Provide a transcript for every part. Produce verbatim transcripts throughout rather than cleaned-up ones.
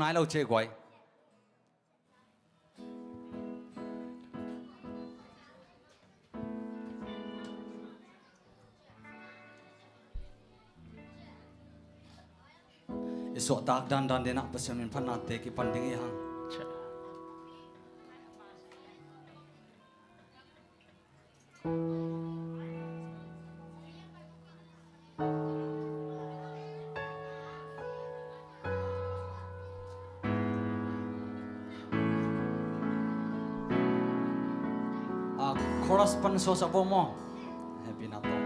nai lo ci guai. I suahtak dandan denah Pasian min phatnate kipan ding hi hang. A, chorus pan suaksak vo maw. Happy na tawh.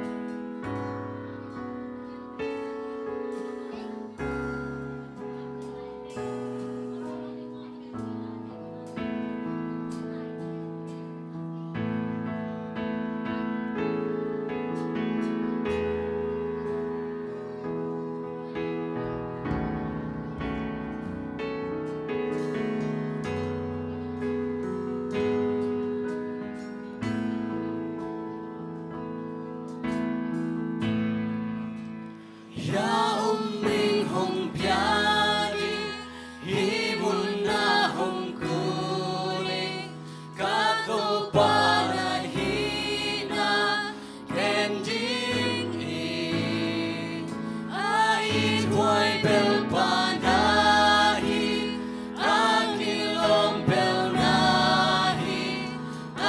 Hih mun ah hong kul ing, ka Topa na hihna ken ding hi. A ithuai bel pa na hi, a kilawm bel na hi,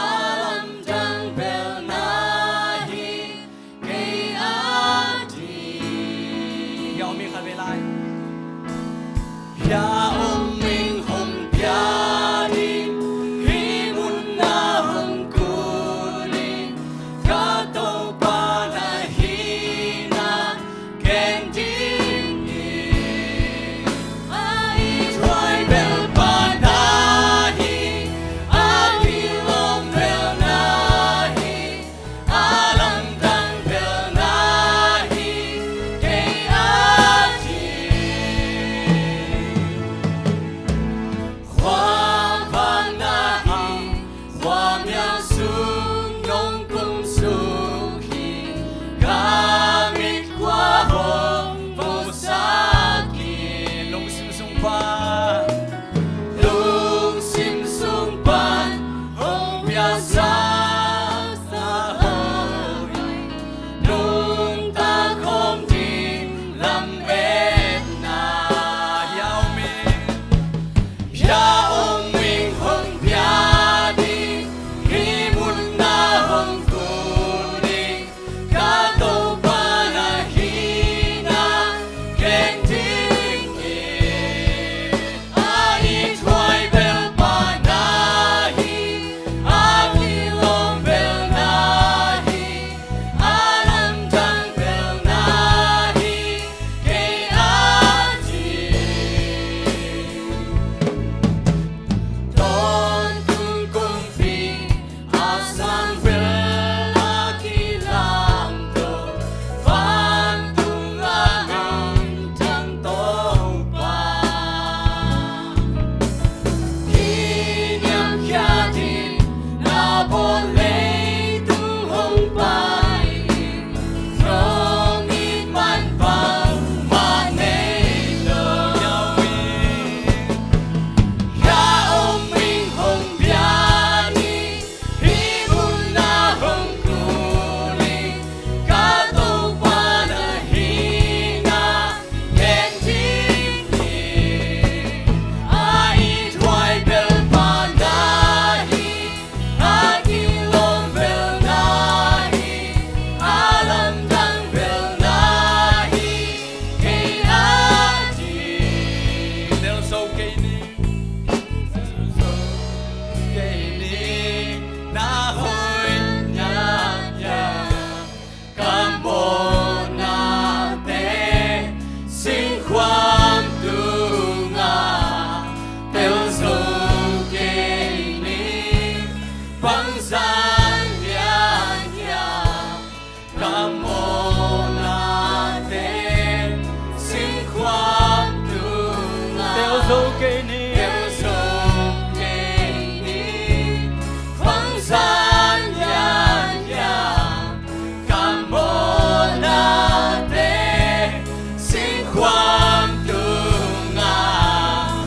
a lamdang bel na hi, kei ading. Hih a om ing khat vei lai. Hih a om ing hong pia ding, hih mun ah hong kul ing, ka Topa na hihna ken ding hi. A ithuai bel pa na hi, a kilawm bel na hi, a lamdang bel na hi, kei ading. Khua vang na hi, khua mial sung nong kum suk hi, ka mit khua hong vosak hi. Lungsim sung pan, lungsim sung pan hong piaksa sa ho hi, nuntak khawm ding lametna. Hih a om ing, hih a om ing hong pia ding, hih mun ah hong kul ing, ka Topa na hihna ken ding hi. A ithuai bel pa na hi, a kilawm bel na hi, a lamdang bel na hi, kei ading. Tawntung kumpi a sang bel a kilamto, vantung a lamdang Topa. Kiniamkhiat in na bawl, leitung hong pai in, nong it man bangmah nei lo. Hih a om ing hong pia ding, hih mun ah hong kul ing, ka Topa na hihna ken ding hi. A ithuai bel pa na hi, a kilawm bel na hi, a lamdang bel na hi, kei ading. Tel zo kei ni, tel zo kei ni, na hoih ngiatngiat. Ka mawhnate singkhuam tungah tel zo kei ni, bangzah lian hiam. Ka mawhnate singkhuam tungah tel zo kei ni, tel zo kei ni, bangzah lian hiam. Ka mawhnate singkhuam tungah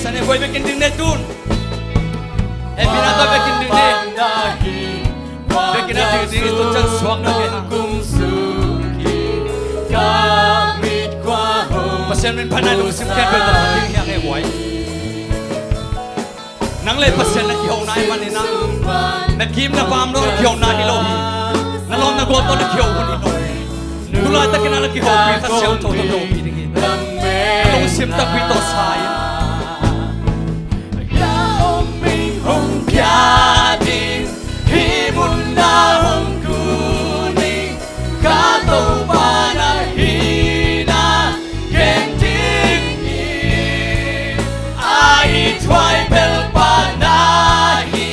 San e guai bekin ding ne tun. Hehpihna tawh bekin ding ne. Bekin a ding ding i tun ciang suak na kei hang. Pasian min phatna lungsim khempeuh tawh phat ding hi hang e guai. Nang le Pasian na kiho nai manin ah, na kim na pam tawh na kiho nai hi lo hi. Na lawm na gual tawh na kiho hun hi lo hi. Tu laitakin ah na kihopi Kha Siangtho tawh topi ding hi. Na lungsim takpi tawh sa in. Hih munah hong kun ing, ka Topa na hihna gen ding hi. A ithuai belpa na hi,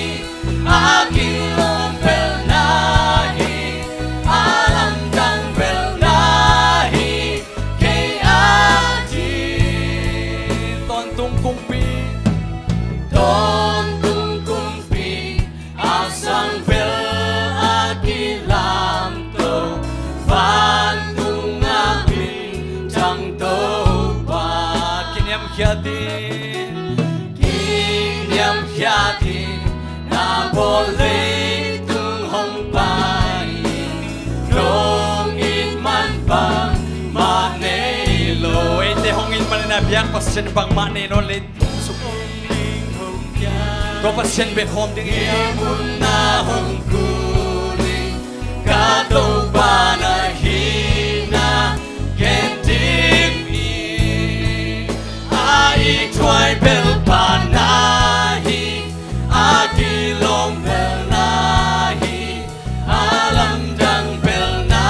a kilawm bel na hi, a lamdang bel na hi. Kei a ding tawntung kumpi, tawntung kumpi, a sang bel a kilamto, vantung a mintang Topa. Kiniamkhiat in, kiniamkhiat in, na bawl leitung hong pai in, nong it man bangmah nei lo. Eite hong it manin ah biak Pasian bangmah nei nawn leitung sung. Tua Pasian bek hawm ding hi. Hih munah hong kun ing, ka Topa na hihna gen ding hi. A ithuai belpa na hi, a kilawm bel na hi, a lamdang bel na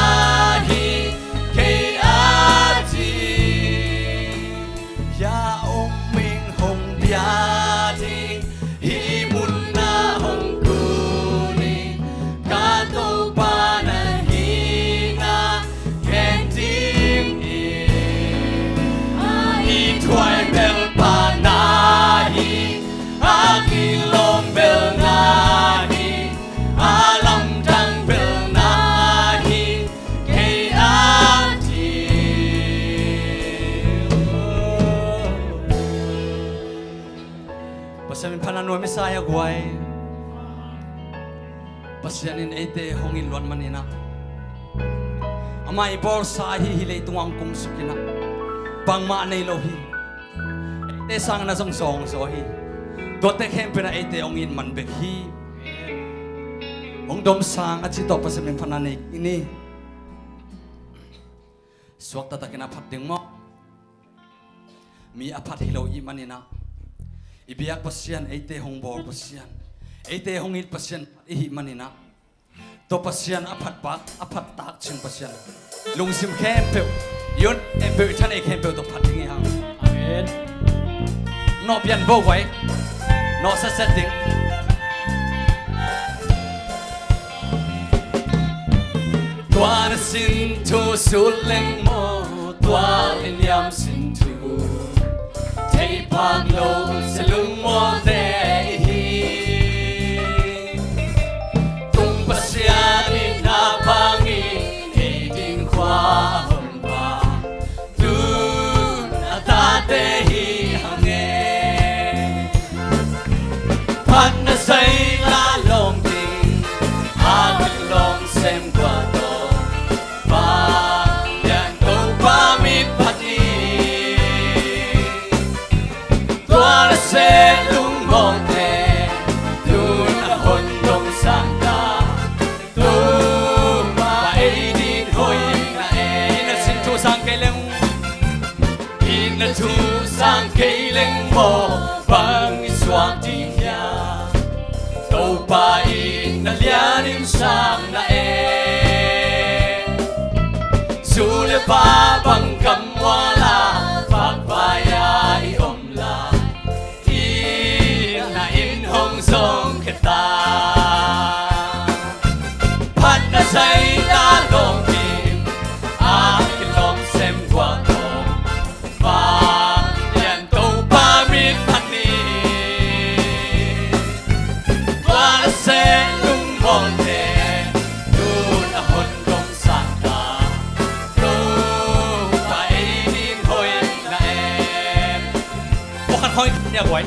hi. Kei a ding, ya om ming hong bia ding, hih munah hong kun ing, ka Topa na hihna gen ding hi. A ithuai belpa na hi, a kilawm bel na hi, a lamdang bel na hi. Kei a ding. Pasian min phatna nuam i sa hi a guai. Pasian in eite hong it luat manin ah, amah i bawlsa ahi hih leitungah hong kumsuk in ah, bangmah nei lo hi. Eite sangin a zong zawngzaw hi. Tuate khempeuh in ah eite hong it man bek hi. Hong dom sang a ci tawh Pasian min phatna nei ni. Suakta takin a phat ding maw? Mi a phat hi lo i hih manin ah, i biak Pasian, eite hong bawl Pasian, eite hong it Pasian i hih manin ah, tua Pasian a phat pak, a phat tak cing Pasian lungsim khempeuh, i hun khempeuh, i thanei khempeuh tawh phat ding hi hang. Amen. Nawh pian bo vai. Nawh setset ding. Tua na sin thu sut leng maw, tua liniam sin thu thei pak lo, se lungmawlte i hi. Tung Pasian in na bangin ei ding khua a hong pia, tun a tate hi hang e. Phatna zai la lawm ding, a kilawm sem kua tawh, Pasian Topa mit phat ni. Tua na se lungmawlte, tun a hon dong sang ta. Topa ei din hoih na e. Itna sin thu sang kei leng, itna thu sang kei leng maw, bang i suak ding hiam? Topa itna lianin sang na e. Zu le pa bang kam mual a, vakvai a i om la, itna in hong zong khia ta. Phatna zai la lawm ding, a kilawm sem kua tawh, Pasian Topa mit phat ni. Tua na se lungmawlte, Hoih nia guai.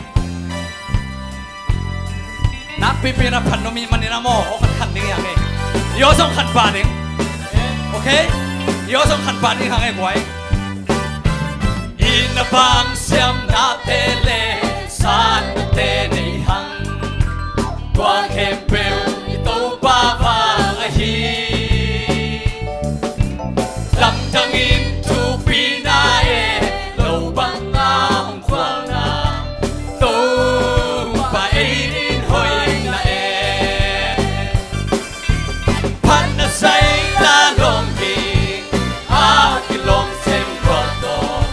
Nakpipi na phan nuam i hih manin a maw, aw khat khan ding hi hang e. I aw zong khan pah ding. Ok? I aw zong khan pah ding hang e guai. Inn a vang siamnate le satnate nei hang. Tua khempeuh i Topa vang ahi. Lamdangin thupina e, lo banga hong khualna, Topa ei din hoihna e. Phat na saina lawm hi, a kilawm sem khual tawh,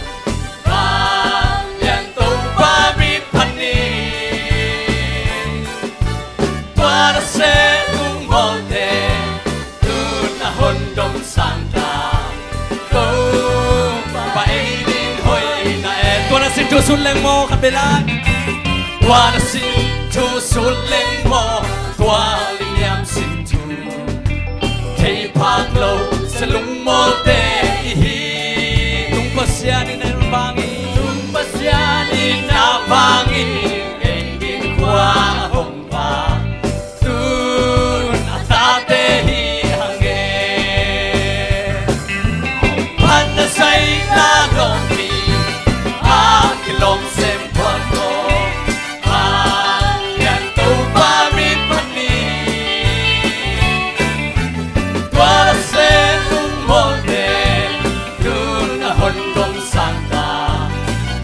Vanglian Topa mit phat ni. Tua nasep lungmawlte, tun a hon dong sangta, Topa ei din hoihna e. Tua na sin thu sut leng maw, khat bel lai. Tua na sin thu sut leng maw, tua liniam sin thu. Thei phak lo sa lungmawlte i hi. Tung Pasian in a vangin, tung Pasian in a vangin, ei din khua hong vak, tun a tate hi hang e. Phat na saina lawm hi, a kilawm sem khual tawh, Vanglian Topa mit phat ni. Tua nasep lungmawlte, tun a hon dong sangta,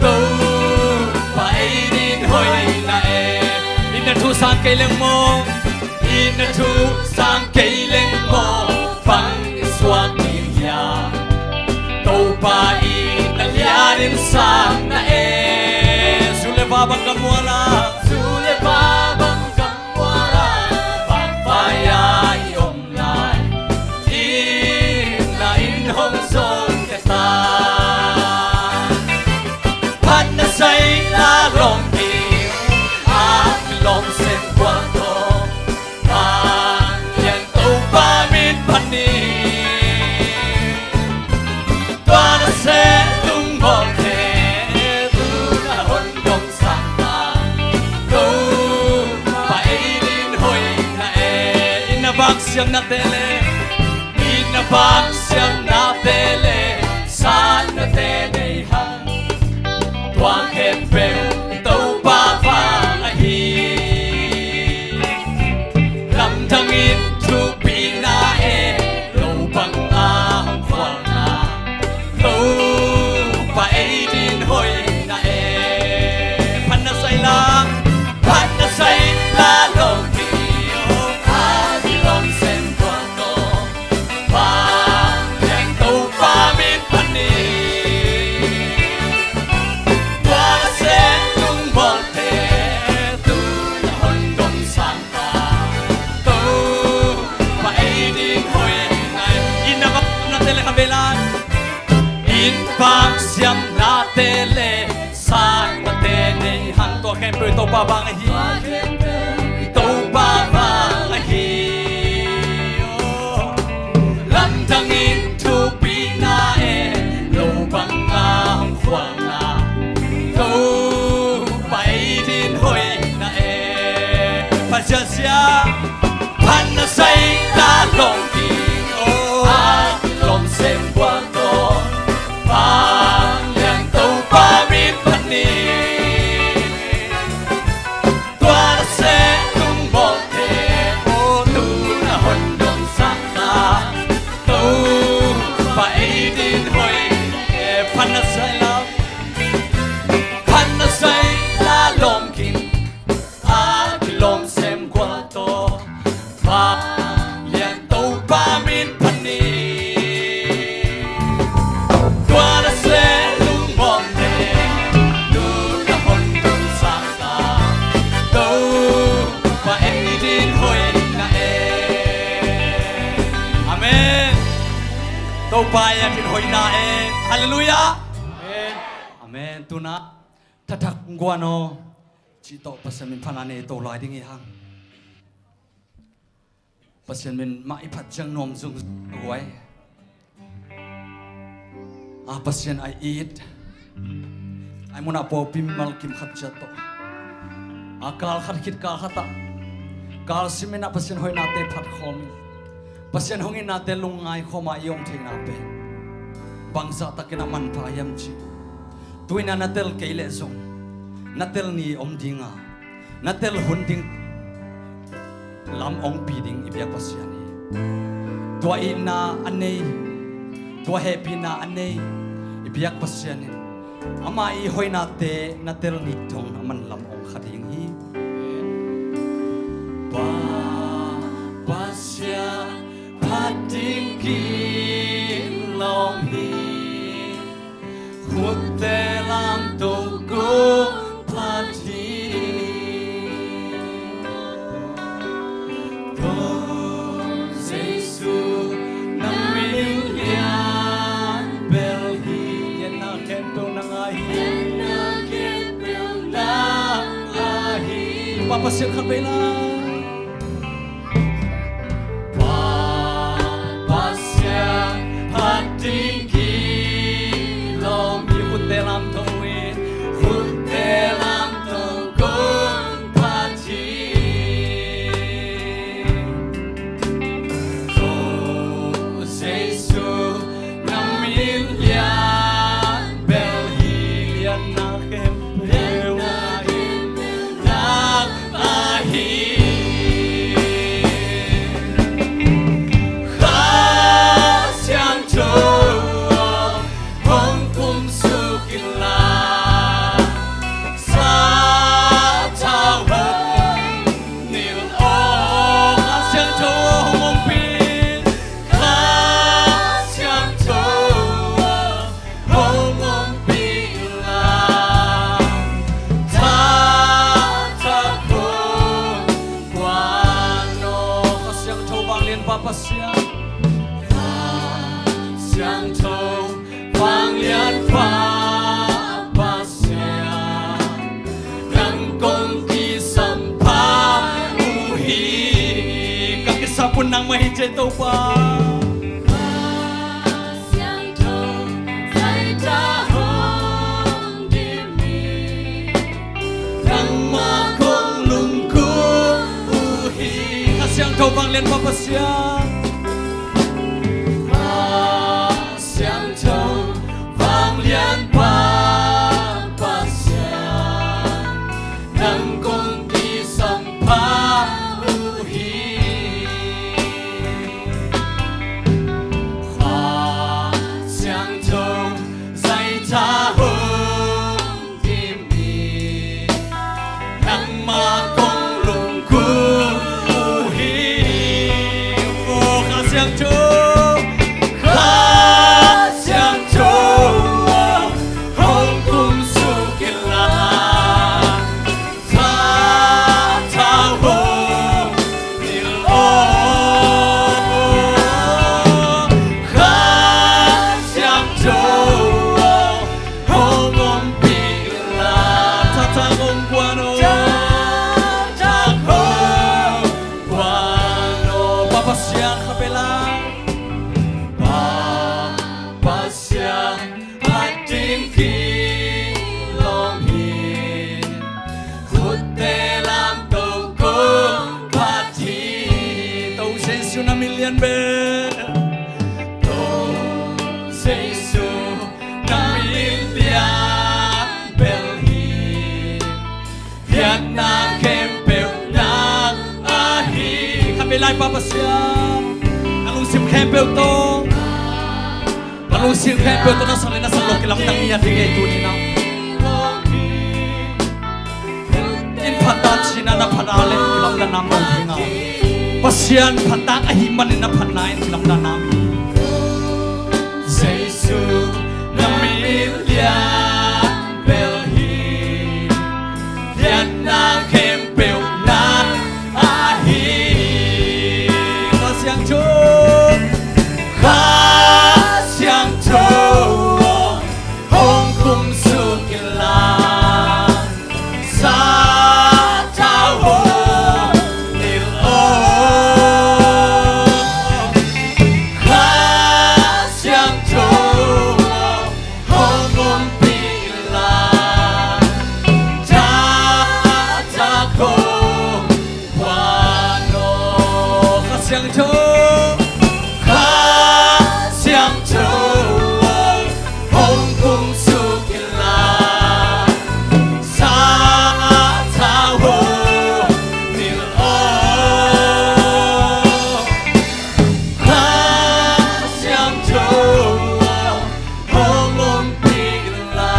Topa ei din hoihna e. Inn a thu sang kei leng maw, inn a thu sang kei leng maw, bang i suak ding hiam? Topa inn a lianin sangna e. Zu le va bang gam mual a, zu le va bang gam mual a, vangvai-a i om lai, inn ah inn hong zong khe ta. Phat na saina lawm hi, a kilawm sem khual tawh, Vanglian Topa mit phat ni. Tua nasep lungmawlte, tun a hon dong sangta, Topa ei din hoihna e. Inn a vang siamnate le, inn a vang siamnate le satnate nei hang. Tua khempeuh i Topa vang ahi. Lamdangin thupina e, lo banga hong khualna, Topa ei din hoihna e. Phat na sai la, phat na sai la lawm hi, a kilawm sem khual tawh, Vanglian Topa mit phat ni. Tua nasep lungmawlte, tun a hon dong sangta, Topa ei din hoihna e. Inn a vang siamnate le kha vei lai. Inn vang siamnate le satnate nei hang. Tua khempeuh i Topa vang ahi. Tua khempeuh i Topa vang ahi. Lamdangin thupina e, lo banga hong khualna, Topa ei din hoihna e. Pasian sia, phat na sai la lawm hi, a kilawm sem khual tawh, Vanglian Topa mit phat ni. Tua nasep lungmawlte, aw, tun a hon dong sangta, Topa ei din hoih e. Phat na sai la, phat na sai la lawm khin, a kilawm sem khual tawh, Vanglian Topa mit phat ni. Tua nasep lungmawlte, tun a hon dong sangta, Topa ei din hoihna e. Amen. Topa ei a din hoihna e. Halleluiah. Amen. Amen. Tuna thathak guan aw, cih tawh Pasian min phatna nei to lai ding hi hang. Pasian min mah i phat ciang nuam zungzung guai. A Pasian a it, Ai munah pawlpi mimal kim khat ciat tawh a kal khat khit kal khatah kal simin ah Pasian hoihnate phatkhawm in, Pasian hong itnate lungngai khawma i om theihna pen bangzah takin a manpha hiam cih. Tuinah na tel kei leh zong na tel ni om dinga, na tel hun ding lam ongpi ding i biak Pasian hi. Tua itna a nei, tua hehpihna a nei i biak Pasian in ama i hoihnate na tel ni thong a man lam ong kha ding hi. Pa, Pasian phat ding kilawm hi. Khutte lamto kong phat hi. Tua Jesu na min lian bel hi. Lianna khempeuh nang a hi. Lianna khempeuh nang a hi. Pa Pasian khat vei la. Pa, Pasian phat ding kilawm hi. Khutte lamto in, khutte lamto kong phat hi. Tua Jesu na min lian bel hi. Lianna khempeuh nang a hi. Kha Siangtho hong kumsuk in la, sathau hong nilh aw. Kha Siangtho hong ompih, Kha Siangtho hong ompih in la, thakthak hong kuan aw. Kha Siangtho vanglianpa Pasian, Kha Siangtho vanglianpa Pasian, nang kong kisamphat uh hi. Ka kisap uh nangmah hi, Topa. Kha Siangtho zaita hong dim hi. Nangmah kong lungkul uh hi. Kha Siangtho vanglianpa Pasian, Kha Siangtho vanglianpa Pasian, nang kong kisamphat uh hi. Kha Siangtho zaita hong dim hi. Nangmah kong lungkul uh hi. O Kha Siangtho, Kha Siangtho hong kumsuk in la, sathau hong nilh aw. Kha Siangtho hong ompih in la, thakthak hong kuan aw. Thakthak hong kuan aw. Pa Pasian kha pela. Pa Pasian phat ding kilawm hi. Khutte lamto kong phat hi. Tua Jesu na min lian bel, Tua Jesu na min lian bel hi. Lianna khempeuh nang a hi. Kha pela i Pa Pasian, na lungsim khempeuh tawh, na lungsim khempeuh tawh na sang le na sang lo kilamdang ni a ding ei tuni na. In phat ta cihna na phat a le kilamdanna om ding a. Pasian phat tak ahih manin na phatna in kilamdanna om hi. Jesu na min lian bel hi. Lianna khempeuh nang a hi. Kha Siangtho, Kha Siangtho hong kumsuk in la, sathau hong nilh aw. Kha Siangtho, Kha Siangtho aw, hong kum suk inla, sathau hong nilh aw. Kha Siangtho aw, hong ompih inla,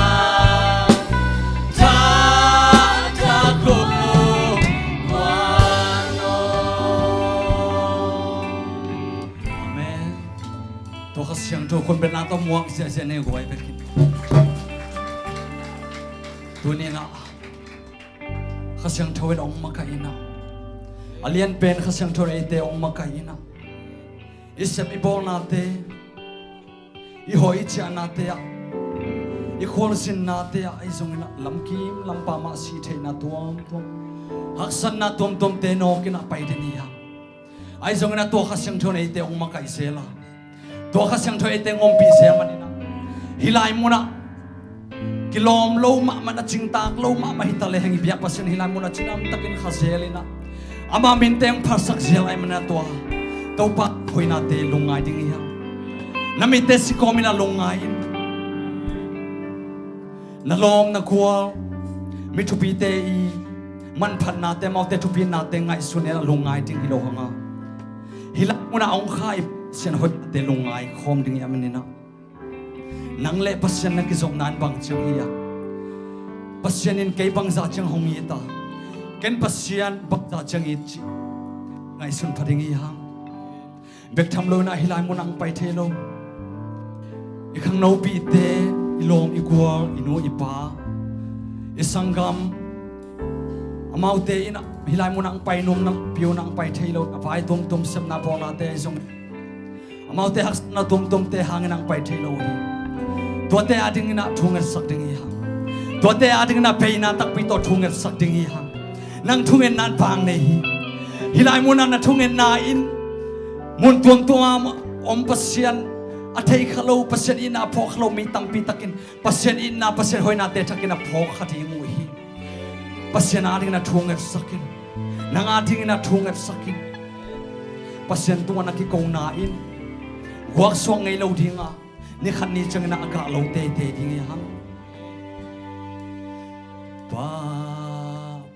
thakthak hong guan aw. Amen. Tua Kha Siangtho khun betna tawh muak ziahziah nei guai bek hi. Tuni-in ah Kha Siangtho in hong makaih in ah, a lianpen Kha Siangtho in eite hong makaih in ah, i sep i bawlnate, i hawh i ciahnate ah, i khualzinnate ah, ahi zongin ah lamkim lampa mah sih theihna tuamtuam, haksatna tuamtuamte nawk in ah pai den hi hang. Ahi zongin ah tua Kha Siangtho in eite hong makaih zel a, tua Kha Siangtho in eite hong ompih zel manin ah, hih lai munah kilawm lo mahmah, na cingtak lo mahmah hi ta lehang, i biak Pasian hih lai munah cidam takin kha zel in ah, ama minte hong phalsak zel ahih manin ah tua Topa hoihnate lungngai ding hi hang. Na mitte si kawmin ah lungngai in. Na lawm na gual, mi thupite i manphatnate, amaute thupinate ngaihsun in ah lungngai ding hi lo hang a, hih lai munah hong kha i Pasian hoihnate lungngai khawm ding hi a, manin ah nang le Pasian na kizopna in bang ciang hi a, Pasian in kei bangzah ciang hong it a, ken Pasian bangzah ciang it cih ngaihsun pha ding hi hang. Bek tham lo in ah hih lai munah hong pai thei lo i khangnopihte, i lawm i gual, i nu i pa, i sanggam, amaute in ah hih lai munah hong pai nuam na peuh in ah hong pai thei lo, a vai tuamtuam sepna bawlnate ahi zong, amaute haksatna tuamtuamte hangin ah hong pai thei lo hi. Tuate adingin ah thu ngetsak ding hi hang. Tuate adingin ah beina takpi tawh thu ngetsak ding hi hang. Nang thungetna in vang nei hi. Hih lai munah na thungetna in mun tuamtuam ah om Pasian a thei kha lo, Pasian itna a phawk kha lo mi tampi takin Pasian itna, Pasian hoihnate thakin a phawk kha ding uh hi. Pasian adingin ah thu ngetsak in. Nang adingin ah thu ngetsak in. Pasian tungah na kikona in guaksuak ngei lo ding a, ni khat ni ciangin ah a gah lo teitei ding hi hang. Pa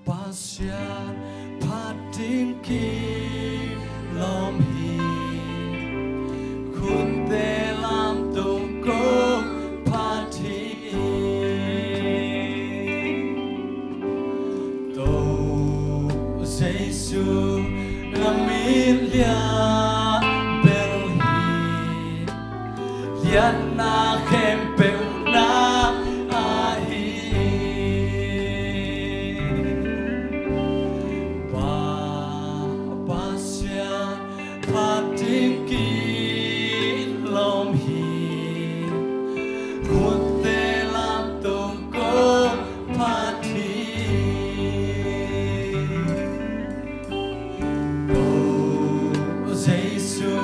Pasian phat ding kilawm hi, khutte lamtung kong phat hi. Topa Jesu na min lianbel hi, liatna khempeuh nang ahi. Pa Pasian phat ding kilawm hi, khutte lamtung kong phat hi. Topa Jesu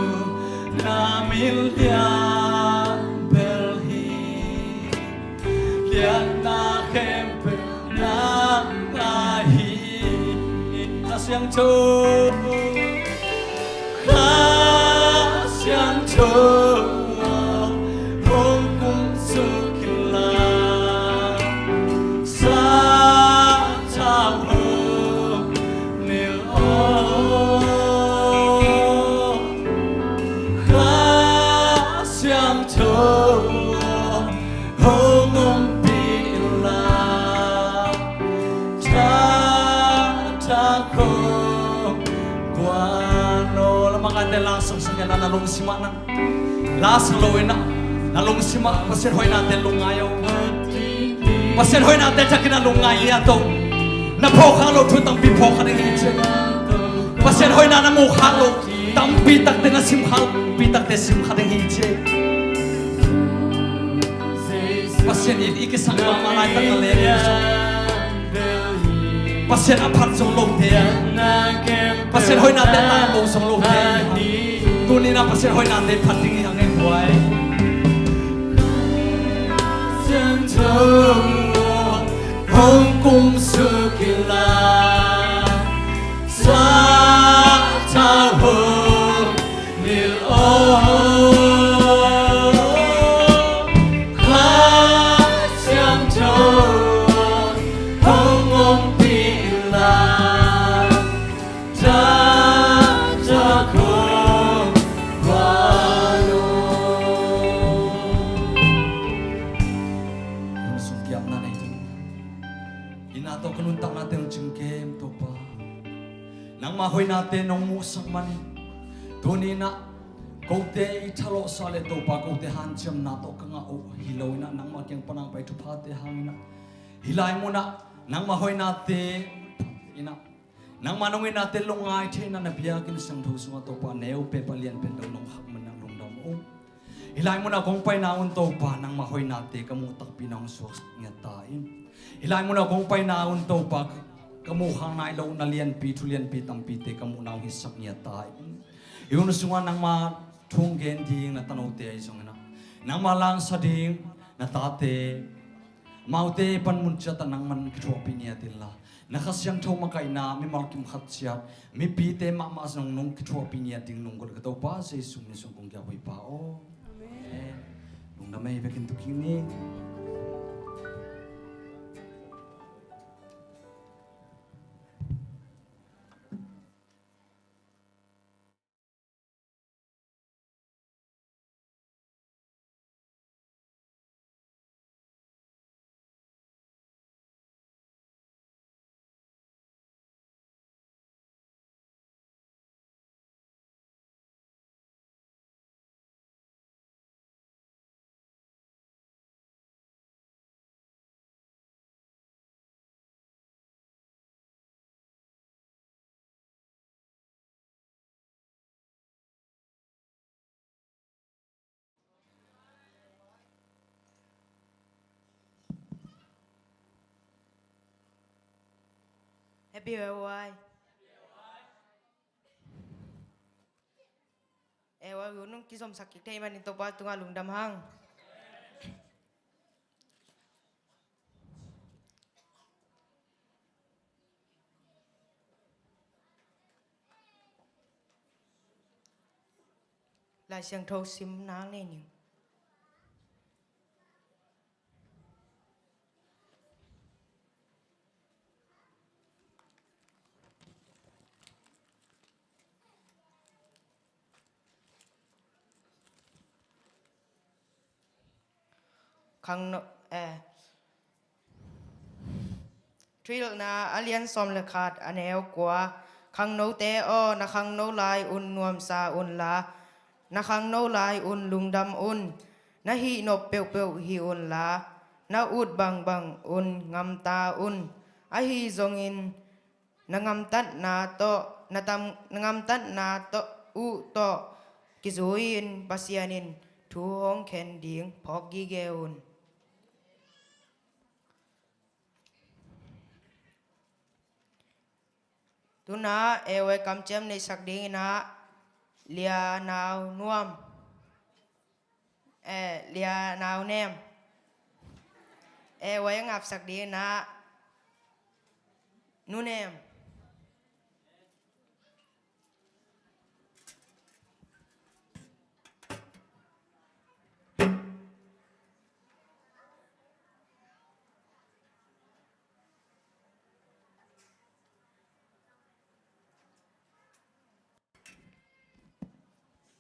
na min lianbel hi, liatna khempeuh nang ahi. Kha Siangtho, Kha Siangtho, hong kumsuk inla, sathau hong nilh aw. Kha Siangtho, hong ompih inla, thakthak hong guan aw. Lamakaite la sangsak inla, na lungsim ah na la sang lo inla, na lungsim ah Pasian hoihnate lungngai aw. Pasian hoihnate thakin a lungngai liat aw. Na phawk khak loh thu tampi phawk kha ding hi ci. Pasian hoihna na mu khak loh tampi takte, na sim khak loh tampi takte sim kha ding hi ci. Pasian in i kisang mahmah laitak na leng hi. Pasian a phat zong lote, Pasian hoihnate tang lo zong lote, tuni-in ah Pasian hoihnate phat ding hi hang e, buai. Siangtho hong kumsuk inla, sathau hong Ina tawh ka nuntaknate hong cingkem Topa, nangmah hoihnate nong muhsak manin tuni inah kote i thalawhsa le Topa kote hanciamna tawh ka ngah uh hi lo inah nangmah kiang pan hong pai thuphate hang inah hih lai munah nangmah hoihnate inah nangmah nong innate lungngai thei inah na biakinn siangtho sungah Topa neu pep a lian pen dong nong khak manin lungdam ung. Hih lai munah kong paina un Topa nangmah hoihnate ka muh takpi na hong suaksak ngiat ta in. Hih lai munah kong paina un Topa ka muh khang nai lo na lianpi thu lianpi tampite ka muh na hong hisak ngiat ta in. Hih hun sungah nangmah thu hong gen ding na tanote ahi zongin ah nangmah langsa ding na tate amaute pan mun ciat ah nangman kithuahpih ngiat inla na Kha Siangtho makaihna mimal kim khat ciat mipite mahmah zong nong kithuahpih ngiat ding nong gual ka Topa Jesu min sung kong kiap hoih pa aw. Amen. Lungdam ei, vekin tu kik ni. Happy New Year. Eh, wa, nong kizomsak kik thei manin Topa tungah lungdam hang. Lai Siangtho sim nang nei ning. Khangno, eh, Thuhilhna a lian sawm le khat a neu kua. Khangnote aw, na khangno lai un nuamsa unla, na khangno lai un lungdam un. Na hih nop peuhpeuh hih unla, na ut bangbang un ngamta un. Ahi zongin na ngamtatna tawh, na tam, na ngamtatna tawh, uh tawh kizui-in Pasian in thu hong khen ding phawk gige un. Tuna, eh, A Y kamciam neihsak dingin ah Lia Nau Nuam, eh, Lia Nau Nem, eh, A Y a ngapsak dingin ah Nu Nem.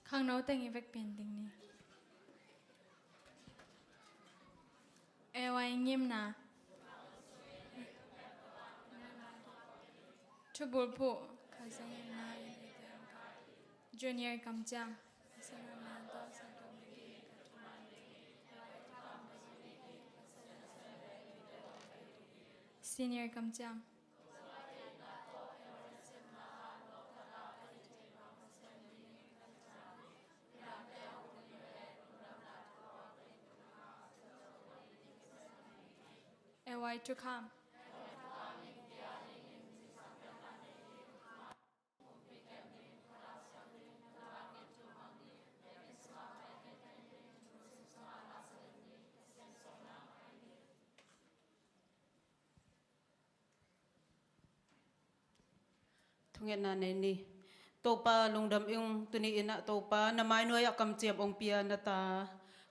Khangno teng i vekpi ding ni. A Y ngimna. Thubulphuh. Junior kamciam. Senior kamciam. A Y to come. Thungetna nei ni. Topa lungdam ung, tuni in ah Topa na mainuai ah kamciam hong pia na ta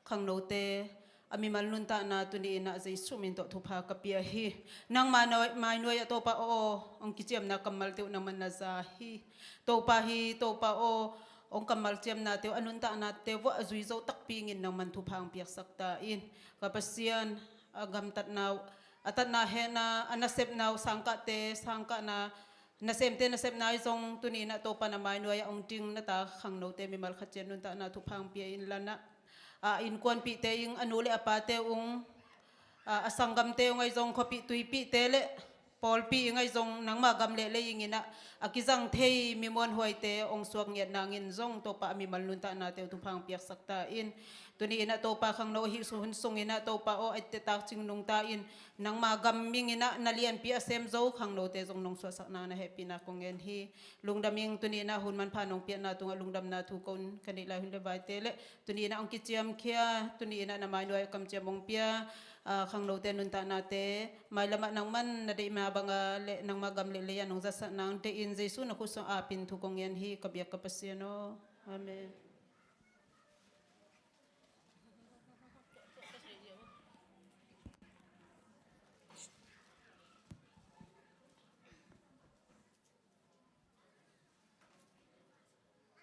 khangnote a mimal nuntakna tuni in ah Jesu min tawh thupha ka pia hi. Nangma mainuai ah Topa aw, hong kiciamna kammalte uh nangman na za hi. Topa hi, Topa aw, hong kammal ciamnate uh a nuntaknate uh a zui zo takpi ingin nangman thupha hong piaksak ta in. Ka Pasian, a gamtatna uh a tatna hehna, a nasepna uh, sangkahte sangkahna, nasemte nasepna ahi zong tuni in ah Topa na mainuai ah hong ding na ta khangnote mimal khat ciat nuntakna thupha hong pia in la in ah, a innkuanpihte in, a nu le a pate ung, a, a sanggamte ung ahi zong, khuapih tuipihte le pawlpi ing ahi zong, nangma gam le lei ing in ah a kizang thei mi muanhuaite hong suak ngiat nangin zong Topa a mimal nuntaknate uh thupha hong piaksak ta in. Tuni in ah Topa khangno ahi hun sung in ah Topa aw, a ette tak cing nungta in, nangma gam ing in ah na lianpi a sem zo khangnote zong nong suahsak nang na hehpihna kong ngen hi. Lungdam ing. Tuni in ah hun manpha nong piakna tungah lungdamna thu ko in ka neih lai hun le vaite le tuni in ah hong kiciamkhia, tuni in ah na mainuai ah kamciam hong pia, a, khangnote nuntaknate mailam ah nangman na deihna banga le nangma gam le lei ah nong zatsak nang deih in, Jesu na khut sung a ap in thu kong ngen hi ka biak ka Pasian aw. Amen.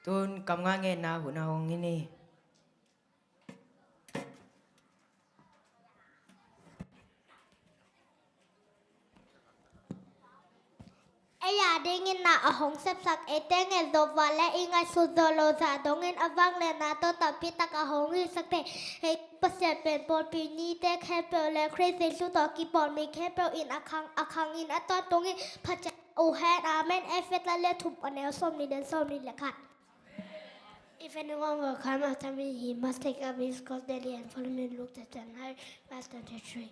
Tun kam nga ngenna hun a hong hi ni. Ei a dingin ah a hong sepsak eite ngen zo va le i ngaihsut zo lo zah dongin a vangliatna tawh tampi tak a hong hisak thei ei Pasian pen pawlpi nite khempeuh le Khrih Jesu tawh kipawl mi khempeuh in a khang, a khang in a tawntung hi. Phatsan uh hen. Amen. Efesa lian thum a neu sawmnih le sawmnih le khat. If anyone will come after me, he must take up his cross daily and follow me. Luke chapter nine, verse twenty-three.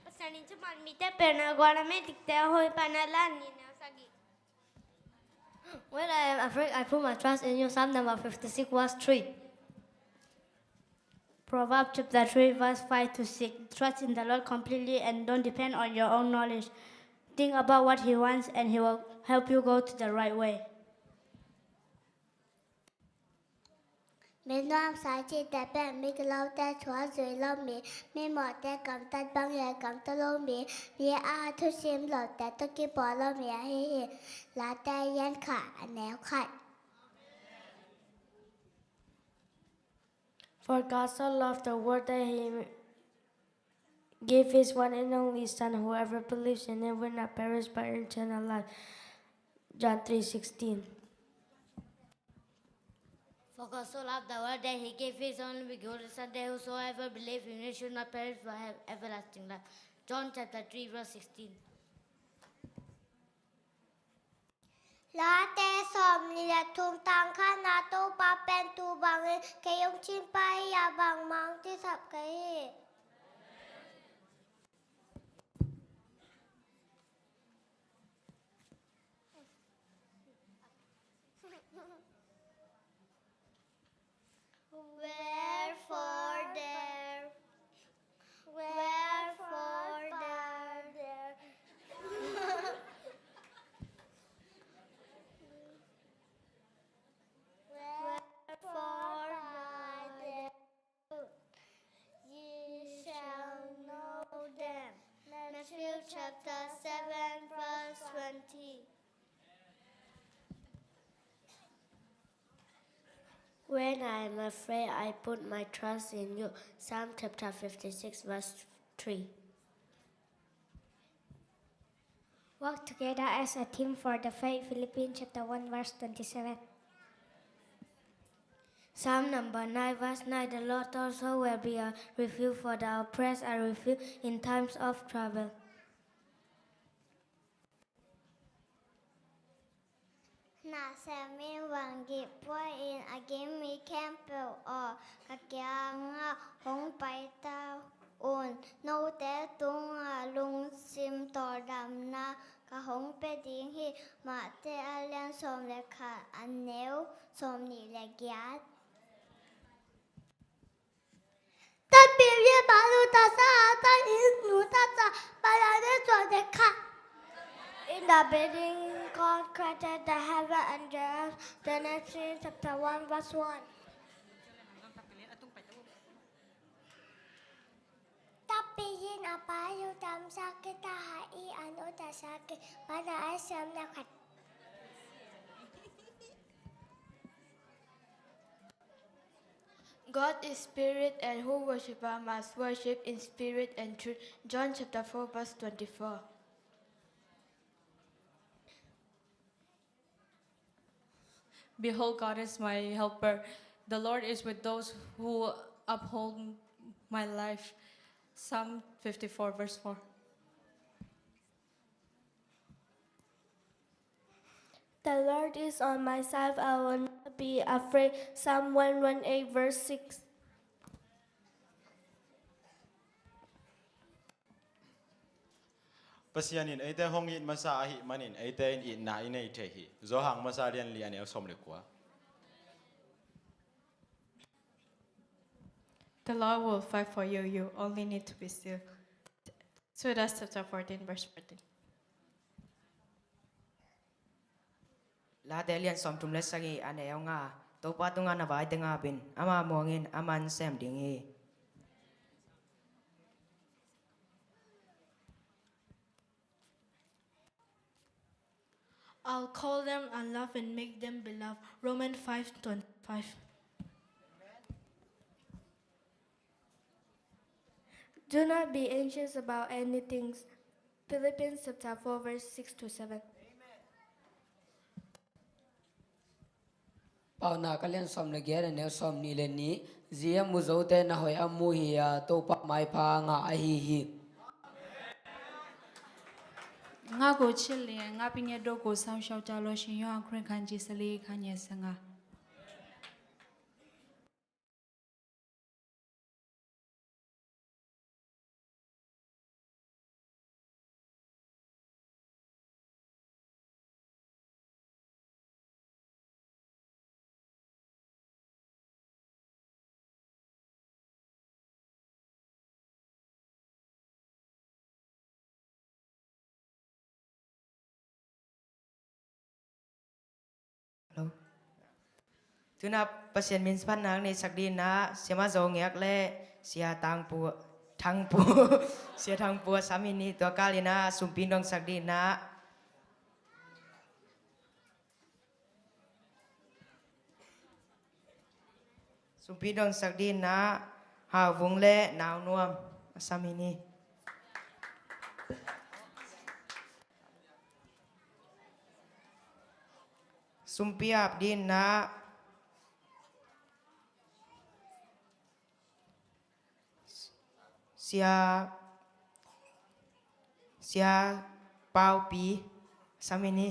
Pasian in thuman mite pen a gual a, meidikte a hoih pan a la ni, neu sagih. When I am afraid, I put my trust in you. Psalm number fifty-six, verse three. Proverbs chapter three, verse five to six. Trust in the Lord completely and don't depend on your own knowledge. Think about what he wants and he will help you go to the right way. Mi nuamsa cihte pen migilote thu a zui lo mi, mimawhte gamtat bang hi a gamta lo mi, mi a thusim lote tawh kipawl lo mi ahi hi. Late lian khat a neu khat. For God so loved the world that he gave his one and only Son. Whoever believes in him will not perish but eternal life. John three sixteen. For God so loved the world that he gave his only begotten Son, that whosoever believes in him should not perish but have everlasting life. John chapter three, verse sixteen. Late sawmnih le thum tang khatna, Topa pen tu bangin kei hong cingpa hi a, bangmah hong cisap kei hi. Wherefore there, wherefore there, wherefore by their fruit ye shall know them. Matthew chapter seven, verse twenty. When I am afraid, I put my trust in you. Psalm chapter fifty-six, verse three. Work together as a team for the faith. Philippians chapter one, verse twenty-seven. Psalm number nine, verse nine. The Lord also will be a refuge for the oppressed, a refuge in times of trouble. Na sem in, vangik pua in, a gim mi khempeuh aw, ka kiangah hong pai ta un. Note tungah lungsim tawldamna ka hong pia ding hi. Mate a lian sawm le khat, a neu sawmnih le giat. Tatpih in pa lu ta sa, ta in nu ta sa, pa la ne suan de kha. In the beginning, God created the heaven and the earth. Genesis chapter one, verse one. Tatpih in a pa lu tam sa ki, ta ha i a nu ta sa ki, pa na a siam na khat. God is spirit, and who worship him must worship in spirit and truth. John chapter four, verse twenty-four. Behold, God is my helper. The Lord is with those who uphold my life. Psalm fifty-four, verse four. The Lord is on my side, I will not be afraid. Psalm one one eight, verse six. Pasian in eite hong it masa ahih manin eite in itna i nei thei hi. Johan masa lian li a neu sawm le kua. The Lord will fight for you. You only need to be still. Exodus chapter fourteen, verse fourteen. Late lian sawmthum le sagih a neu nga. Topa tungah na vai teng ap in, amah muang in, amah in sem ding hi. I'll call them and love and make them beloved. Romans five twenty-five. Do not be anxious about anything. Philippians chapter four, verse six to seven. Paunak a lian sawm le giat a neu sawm nih le nih. Zi a mu zote na hoih a mu hi a, Topa maipha a ngah ahi hi. ငါ့ကိုချစ်လျှင် ငါ့ပညတ်တို့ကို စောင့်ရှောက်ကြလော့။ ရှင်ယောဟန်ခရစ် ခန်းကြီးဆယ့်လေး အခန်းငယ်ဆယ့်ငါး။ Hello. Tuna Pasian min phatna nei sak dingin ah Siama Zo Ngiak le Sia Tangpu, Thangpu, Sia Thangpu a sam hi ni. Tua kalin ah sumpi dong sak dingin ah Sumpi dong sak dingin ah Hau Vung le Nau Nuam a sam hi ni. Sumpi ap dingin ah Sia, Sia Pau Pi a sam hi ni.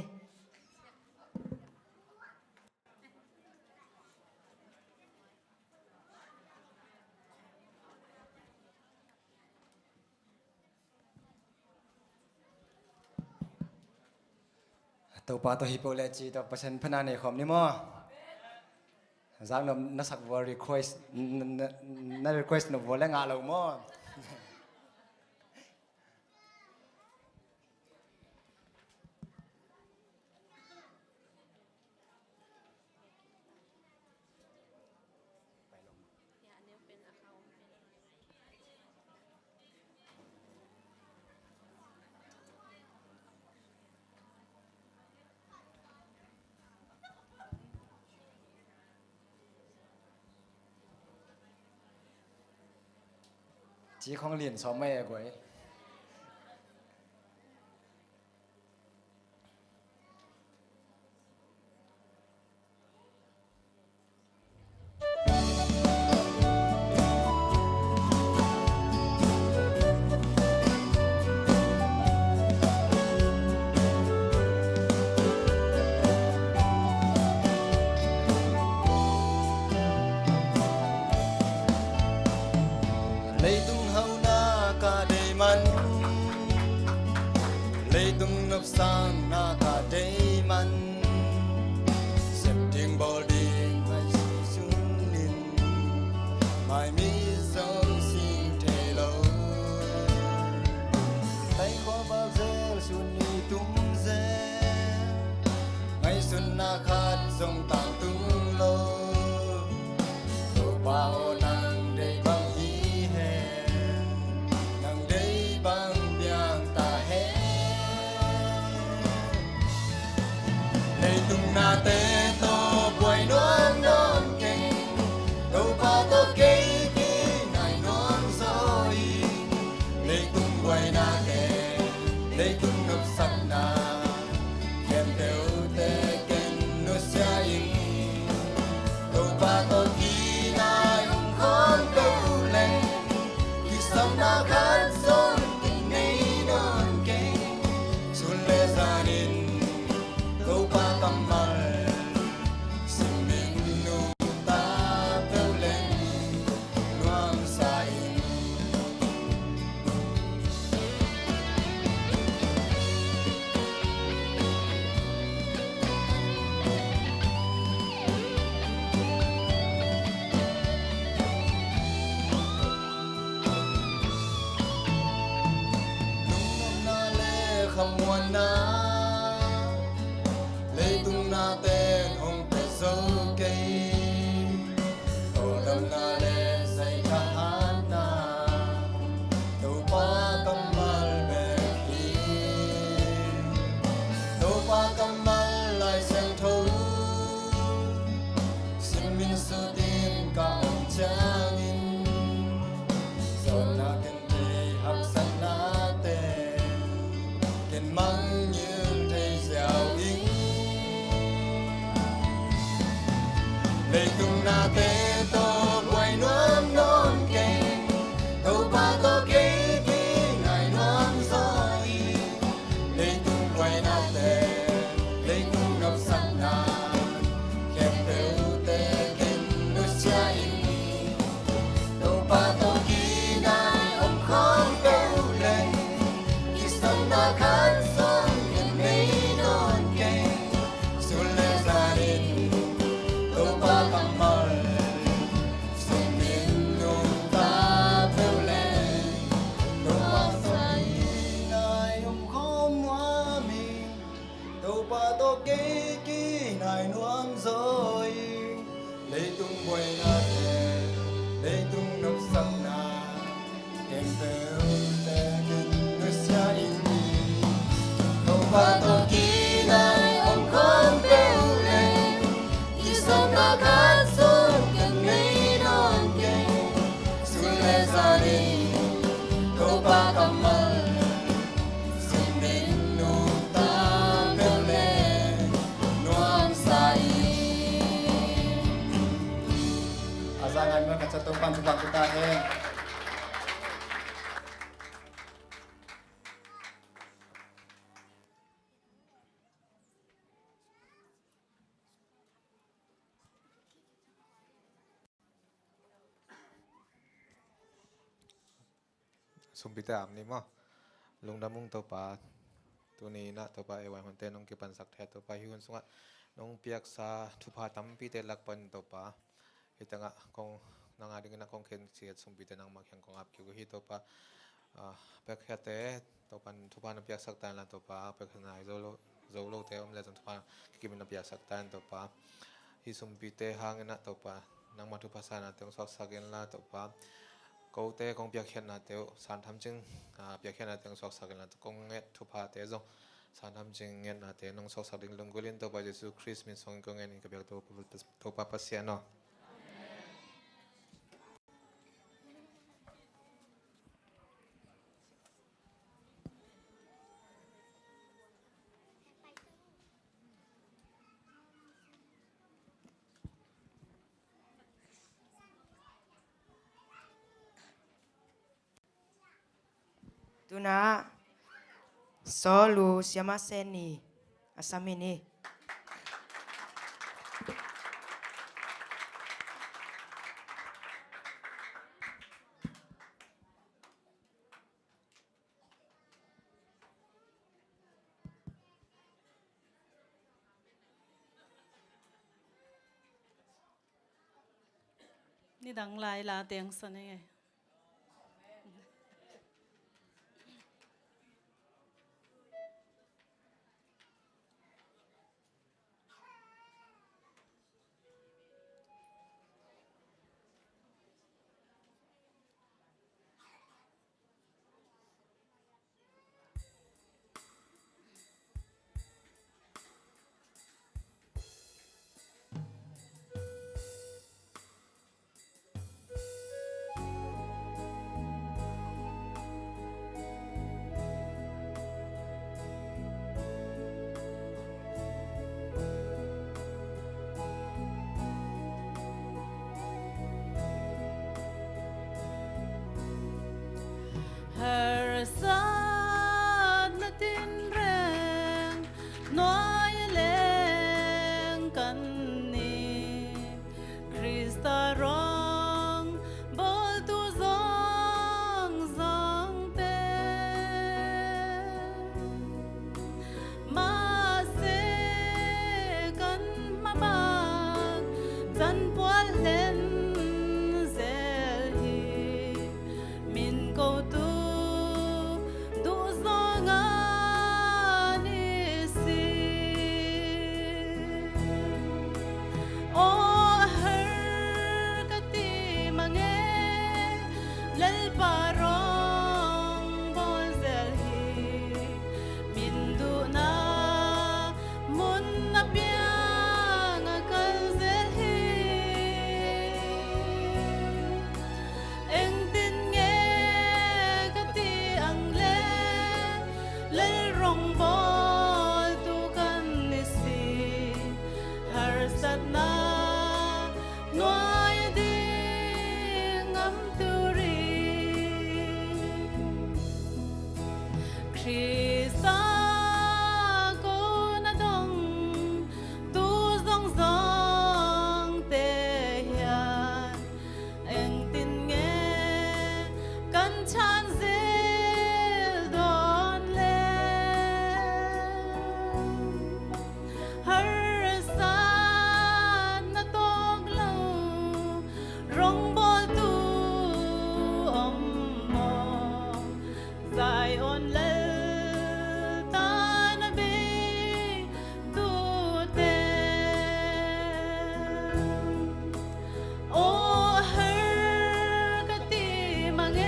Topa tawh hi peuh le ci tawh Pasian phatna nei khawm ni maw? Zak nop na sak vua request, na, na, na request nop vua le ngah lo maw? Ci khong lin sawm mai e guai. Leitung hauhna ka deih man, leitung nopsakna ka deih man, sep ding bawl ding ngaihsun in, maimi zong sing thei lo. Taikhua val zel sun ni tum zel, ngaihsunna khat zong tangtung lo. Topa aw, nang deih bang hi hen, nang deih bang piang ta hen. Leitung nate tawh buai nuamnuam keng, Topa tawh Zanin Topa kammal simin nungta peuh leng nuamsa in. Lungnopna le khamuanna leitung nate'n hong pia zo kei. Tawldamna le zaithahatna Topa kammal bek hi. Topa kammal Lai Siangtho simin sutin ka om ciangin, zawhna ken thei haksatnate ken mangngilh thei ziau ing. Leitung nate tawh buai nuam nawn keng, Topa tawh kei kinai nuam zaw hi. Leitung buainate, leitung nopsakna khempeuhte ken nusia ing. Topa tawh kinai om khawm peuh leng, kisapna khat zong ken nei nawn keng. Sun le zanin Topa kammal simin nungta peuh leng, Topa tawh kinai om khawm nuam ing. Topa tawh kei kinai nuam zaw hi. Leitung buainate, leitung nopsakna khempeuhte ken nusia ing. Topa tawh kinai om khawm peuh leng, kisapna khat zong ken nei nawn keng. Sun le zanin Topa kammal simin nungta peuh leng nuamsa hi. A za ngai mah ka ca Topa'n thupha pia ta hen. Sumpite, am ni maw. Lungdam ung Topa. Tuni in ah Topa, ei vaihawmte nong kipansak thei a Topa, hih hun sungah nong piaksa thupha tampite lak panin Topa, hih tengah kong, nang a dingin ah kong khensiat sumpite nangmah kiang kong ap kik uh hi Topa. Ah, piakkhiate Topa'n thupha na piaksak ta inla Topa, piakkhiat nai zo lo, zo lote om leh zong thupha kikimin na piaksak ta in Topa. Hih sumpite hangin ah Topa, nangmah thupha sanate hong suaksak inla Topa, kote kong piakkhiatnate uh, santhamcing, ah, piakkhiatnate hong suaksak inla, kong nget thuphate zong santhamcing ngetnate nong suaksak ding lunggulh in Topa Jesu Khrist min suangin kong ngen in ka biak Topa, Topa Pasian aw. Tu-in ah Saw Lu Siama Sen Ni a sam hi ni. Nidang lai la teng sa ni ngei. nuai a leng kanni, Khrista rongbawltu zawngzawngte. Mahse kan mabak zanpual hlen zel hi, min kotu duhzawng a ni si. Aw, a har ka ti mang e, Lalpa rongbawlzel hi, min duhna mun a piang a kalzel hi. Engtin nge ka ti ang le, Lal rongbawltu kan ni si, harsatna nuai ding ngamtu ring. Khrista kona dongtu zawngzawngte hian, engtin nge kan than zel dawn le? Harsatna tawk lo rongbawltu om maw? Zion lal tan a bei tute. Aw, a har ka ti mang e,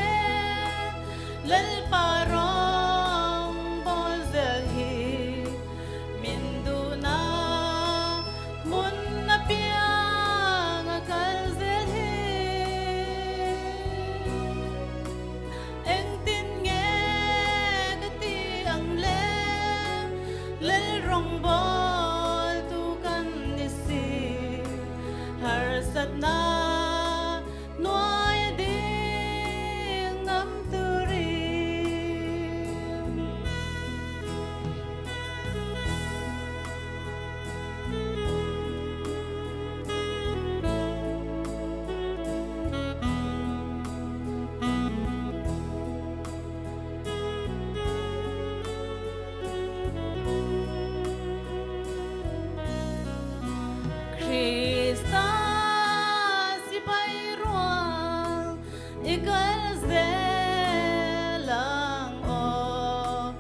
Lalpa rongbawlzel hi, min duhna mun a piang a kalzel hi. Engtin nge ka ti ang le, Lal rongbawltu kan ni si, harsatna nuai ding ngamtu ring. Khrista sipai ruang i kal zel ang aw,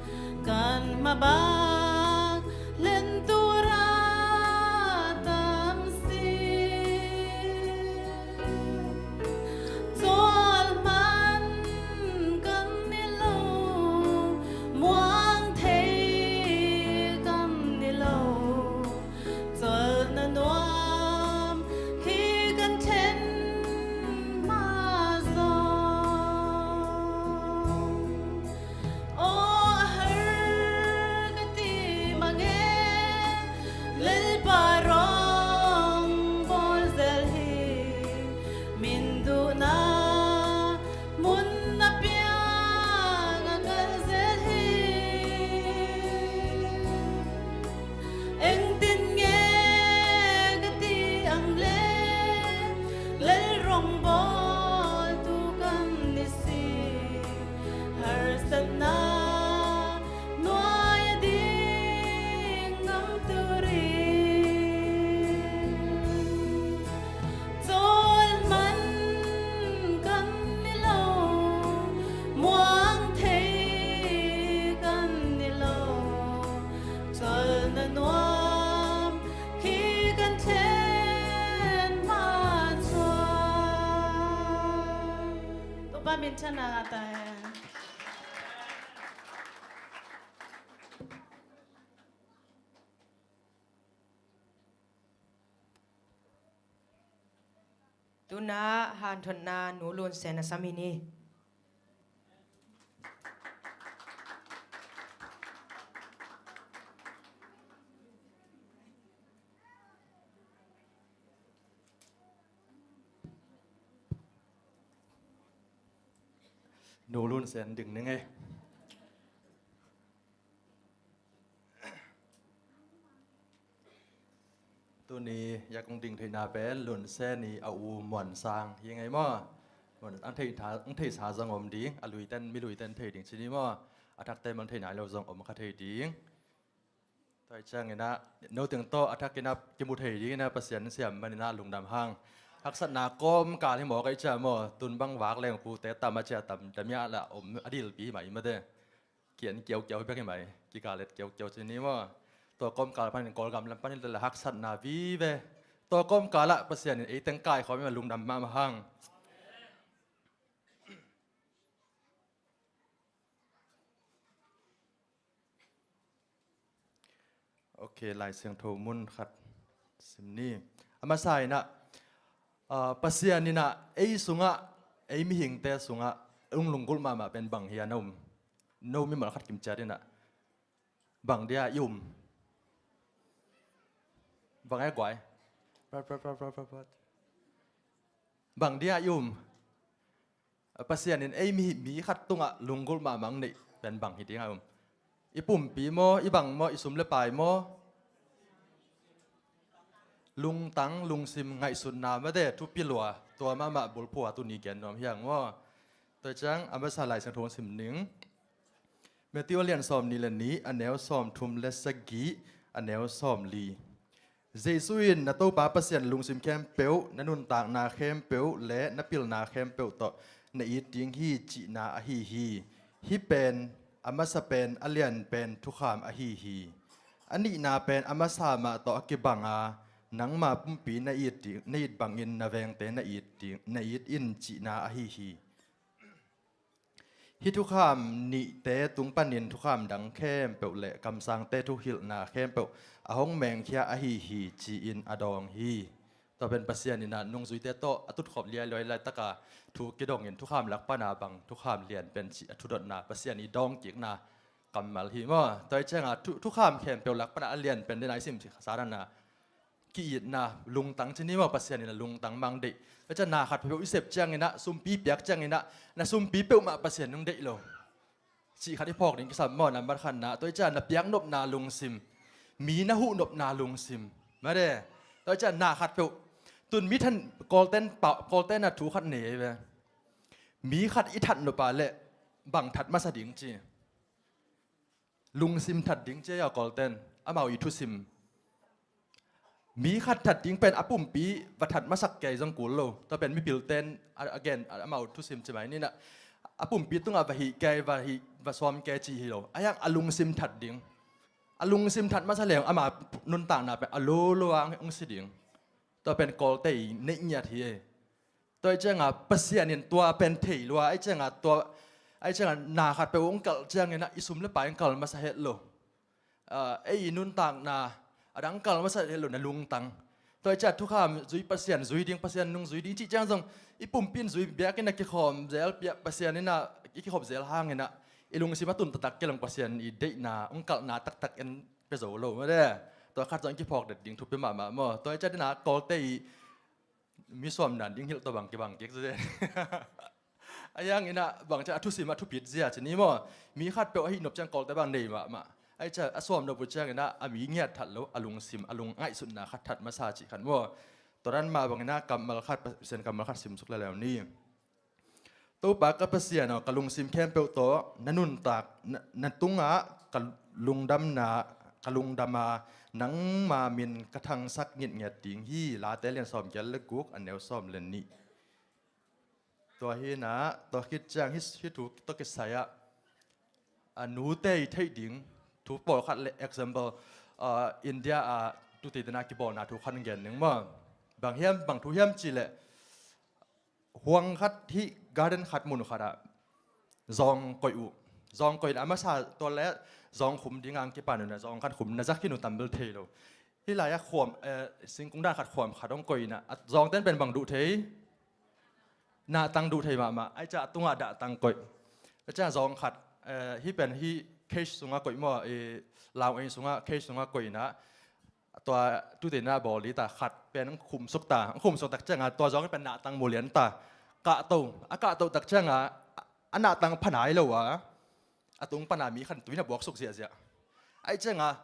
kan mabak lentu ra tam si. Cawlhman kan ni lo, muang thei kan ni lo, cawlna nuam khi kan then mah zong. Aw, a har ka ti mang e, Lalpa rongbawlzel hi, min duhna mun a piang a kalzel hi. Engtin nge ka ti ang le, Lal rongbawltu kan ni si, harsatna nuai a ding ngamtu ring. Cawlhman kan ni lo, muang thei kan ni lo, cawlna nuam khi kan then mah cuang. Topa minthanna ngah ta hen. Tuna hanthotna Nu Lun Sen a sam hi ni. Nu Lun Sen ding ning ei. Tuni a kong ding theihna pen Lunsen i a u Muan Sang hi ngei maw? Muan, ang thei tha, ang theisa zong om ding, a luiten, mi luiten thei ding ci ni maw? A thakte mang thei nai lo zong om kha thei ding. Tua hi ciangin ah, no teng tawh a thakin ah kimu thei dingin ah Pasian siam manin ah lungdam hang. Haksatna kawmkal hi mawk ahih ciang maw, tun bang vak leng pute tam a cia tam, tam ia lah om a dilpi mai mate. Kian kiaukiau bek hi mai, kikalet kiaukiau ci ni maw. Tua kawmkal panin Kawlgam lam panin la haksatna vive. Tua kawmkal ah Pasian in ei teng kaikhawm hi mah, lungdam mahmah hang. Ok, Lai Siangtho mun khat sim ni. A masa in ah, ah, Pasian in ah ei sungah, ei mihingte sungah, ung lunggulh mahmah pen bang hi a na um? No mimal khat kim ciat in ah. Bang dia i um? Bang e guai? Bang dia i um? Pasian in ei mi, mi khat tungah lunggulh mahmah neih pen bang hi ding a um? I pumpi maw, i bang maw, i sum le pai maw? Lungtang, lungsim, ngaihsutna mate, thupi lua, tua mahmah bulphuh a tuni gen nuam hi hang maw. Tua hi ciang a masa Lai Siangtho sim ning. Matthew a lian sawm nih le nih, a neu sawm thum le sagih, a neu sawm li. Jesu in, "Na Topa Pasian lungsim khempeuh, na nuntakna khempeuh le na pilna khempeuh tawh na it ding hi," cihna ahi hi. Hih pen a masa pen a lian pen thukham ahi hi. A nihna pen a masa mah tawh a kibang a, "Nangma pumpi na it ding, na it bangin na vengte na it ding, na it in," cihna ahi hi. Hih thukham nihte tung panin thukham dang khempeuh le kamsangte thuhilhna khempeuh a hong mengkhia ahi hi, ci-in a dawng hi. Tua pen Pasian in ah nungzuite tawh a tutkhop liailiai laitaka thu kidongin thukham lak pana bang thukham lian pen cih a thudotna, Pasian i dawngkikna kammal hi maw. Tua hi cianga thu, thukham khempeuh lak pana a lian pen dena i sim sa dana ki-itna, lungtang ci ni maw, Pasian in a lungtang mang deih. Tua ciang na khat peuh i sep ciangin ah, sumpi piak ciangin ah, na sumpi peuhmah Pasian nung deih lo cih khat i phawk ding kisam maw, nambat khatna. Tua ciang na piaknopna lungsim, mi na huhnopna lungsim. Mate. Tua ciang na khat peuh. Tun mi than, Kawlten pau, Kawlten a thu khat nei ve. Mi khat i thatnop a leh bang that masa ding ci? Lungsim that ding ci a, Kawlten amau i thusim. Mi khat that ding pen a pumpi va that masak kei zong kul lo. Tua pen mipilten a, a gen, a, amau thusim ci mai ni na. A pumpi tungah va hih kei, va hih, va sawm kei ci hi lo. A hiang a lungsim that ding. A lungsim that masa leng ama nuntakna pen a lolo a hong si ding. Tua pen Kawlte i neih ngiat hi e. Tua ahih cianga Pasian in tua pen thei lua, ahih cianga tua, ahih cianga na khat peuh hong kalh ciangin ah i sum le pai hong kalh masa het lo. Ah, ei i nuntakna a dang kalh masa het lo, na lungtang. Tua ahih cianga thukham zui, Pasian zui ding, Pasian nung zui ding cih ciang zong i pumpi in zui biakinn a kikhawm zel, Pasian in ah i kikhop zel hangin ah i lungsim a tun taktak kei leng Pasian i deihna hong kalhna taktak en pia zo lo mate. Tua khat zong i kiphawk det ding thupi mahmah maw. Tua ahih cianga Kawlte i mi sawm dan ding hilh tawh bang kibang kik zia. A hiangin ah bang ciang a thusim a thupit zia ci ni maw. Mi khat peuh a hih nop ciang Kawlte bang nei mahmah. Ahih ciang a sawm nop uh ciangin ah a mi ngiat that lo, a lungsim, a lung ngaihsutna khat that masa cih khat maw. Tua dan mah bangin ah kammal khat, Pasian kammal khat simsuk lel ni. Topa ka Pasian aw, ka lungsim khempeuh tawh na nuntak, na, na tungah ka lungdamna, ka lungdam a, nangma min ka thangsak ngitnget ding hi. Late lian sawmgiat le guk, a neu sawm le nih. Tua hi na, tua khit ciang hih, hih thu tawh kisai ah, a, nute i theih ding thu pawlkhat le example, a, India a tuteite na kibawlna thu khat gen ning maw. Bang hiam, bang thu hiam cih leh, huang khat hih garden khat mun khat ah zawng koih uh. Zawng koih na a masa tua le zawng khum ding ang kipan uh na, zawng khat khum na za khin uh, tam bel thei lo. Hih lai-ah khuam, eh, singkung dan khat khuam khat hong koih na, a zawngten pen bang duh thei? Nahtang duh thei mahmah. Ahih ciang a tungah dahtang koih. Ahih ciang zawng khat, eh, hih pen hih cage sungah koih maw, eh, lau ei sungah, cage sungah koih na. Tua tuteite na bawl ding ta, khat pen hong khumsuk ta, hong khumsuk tak cianga tua zawng pen nahtang mu lian ta. Kahto, a kahto tak cianga a nahtang pha nai lo a, a tung pana mi khat tui na buaksuk ziahziah. Ahih cianga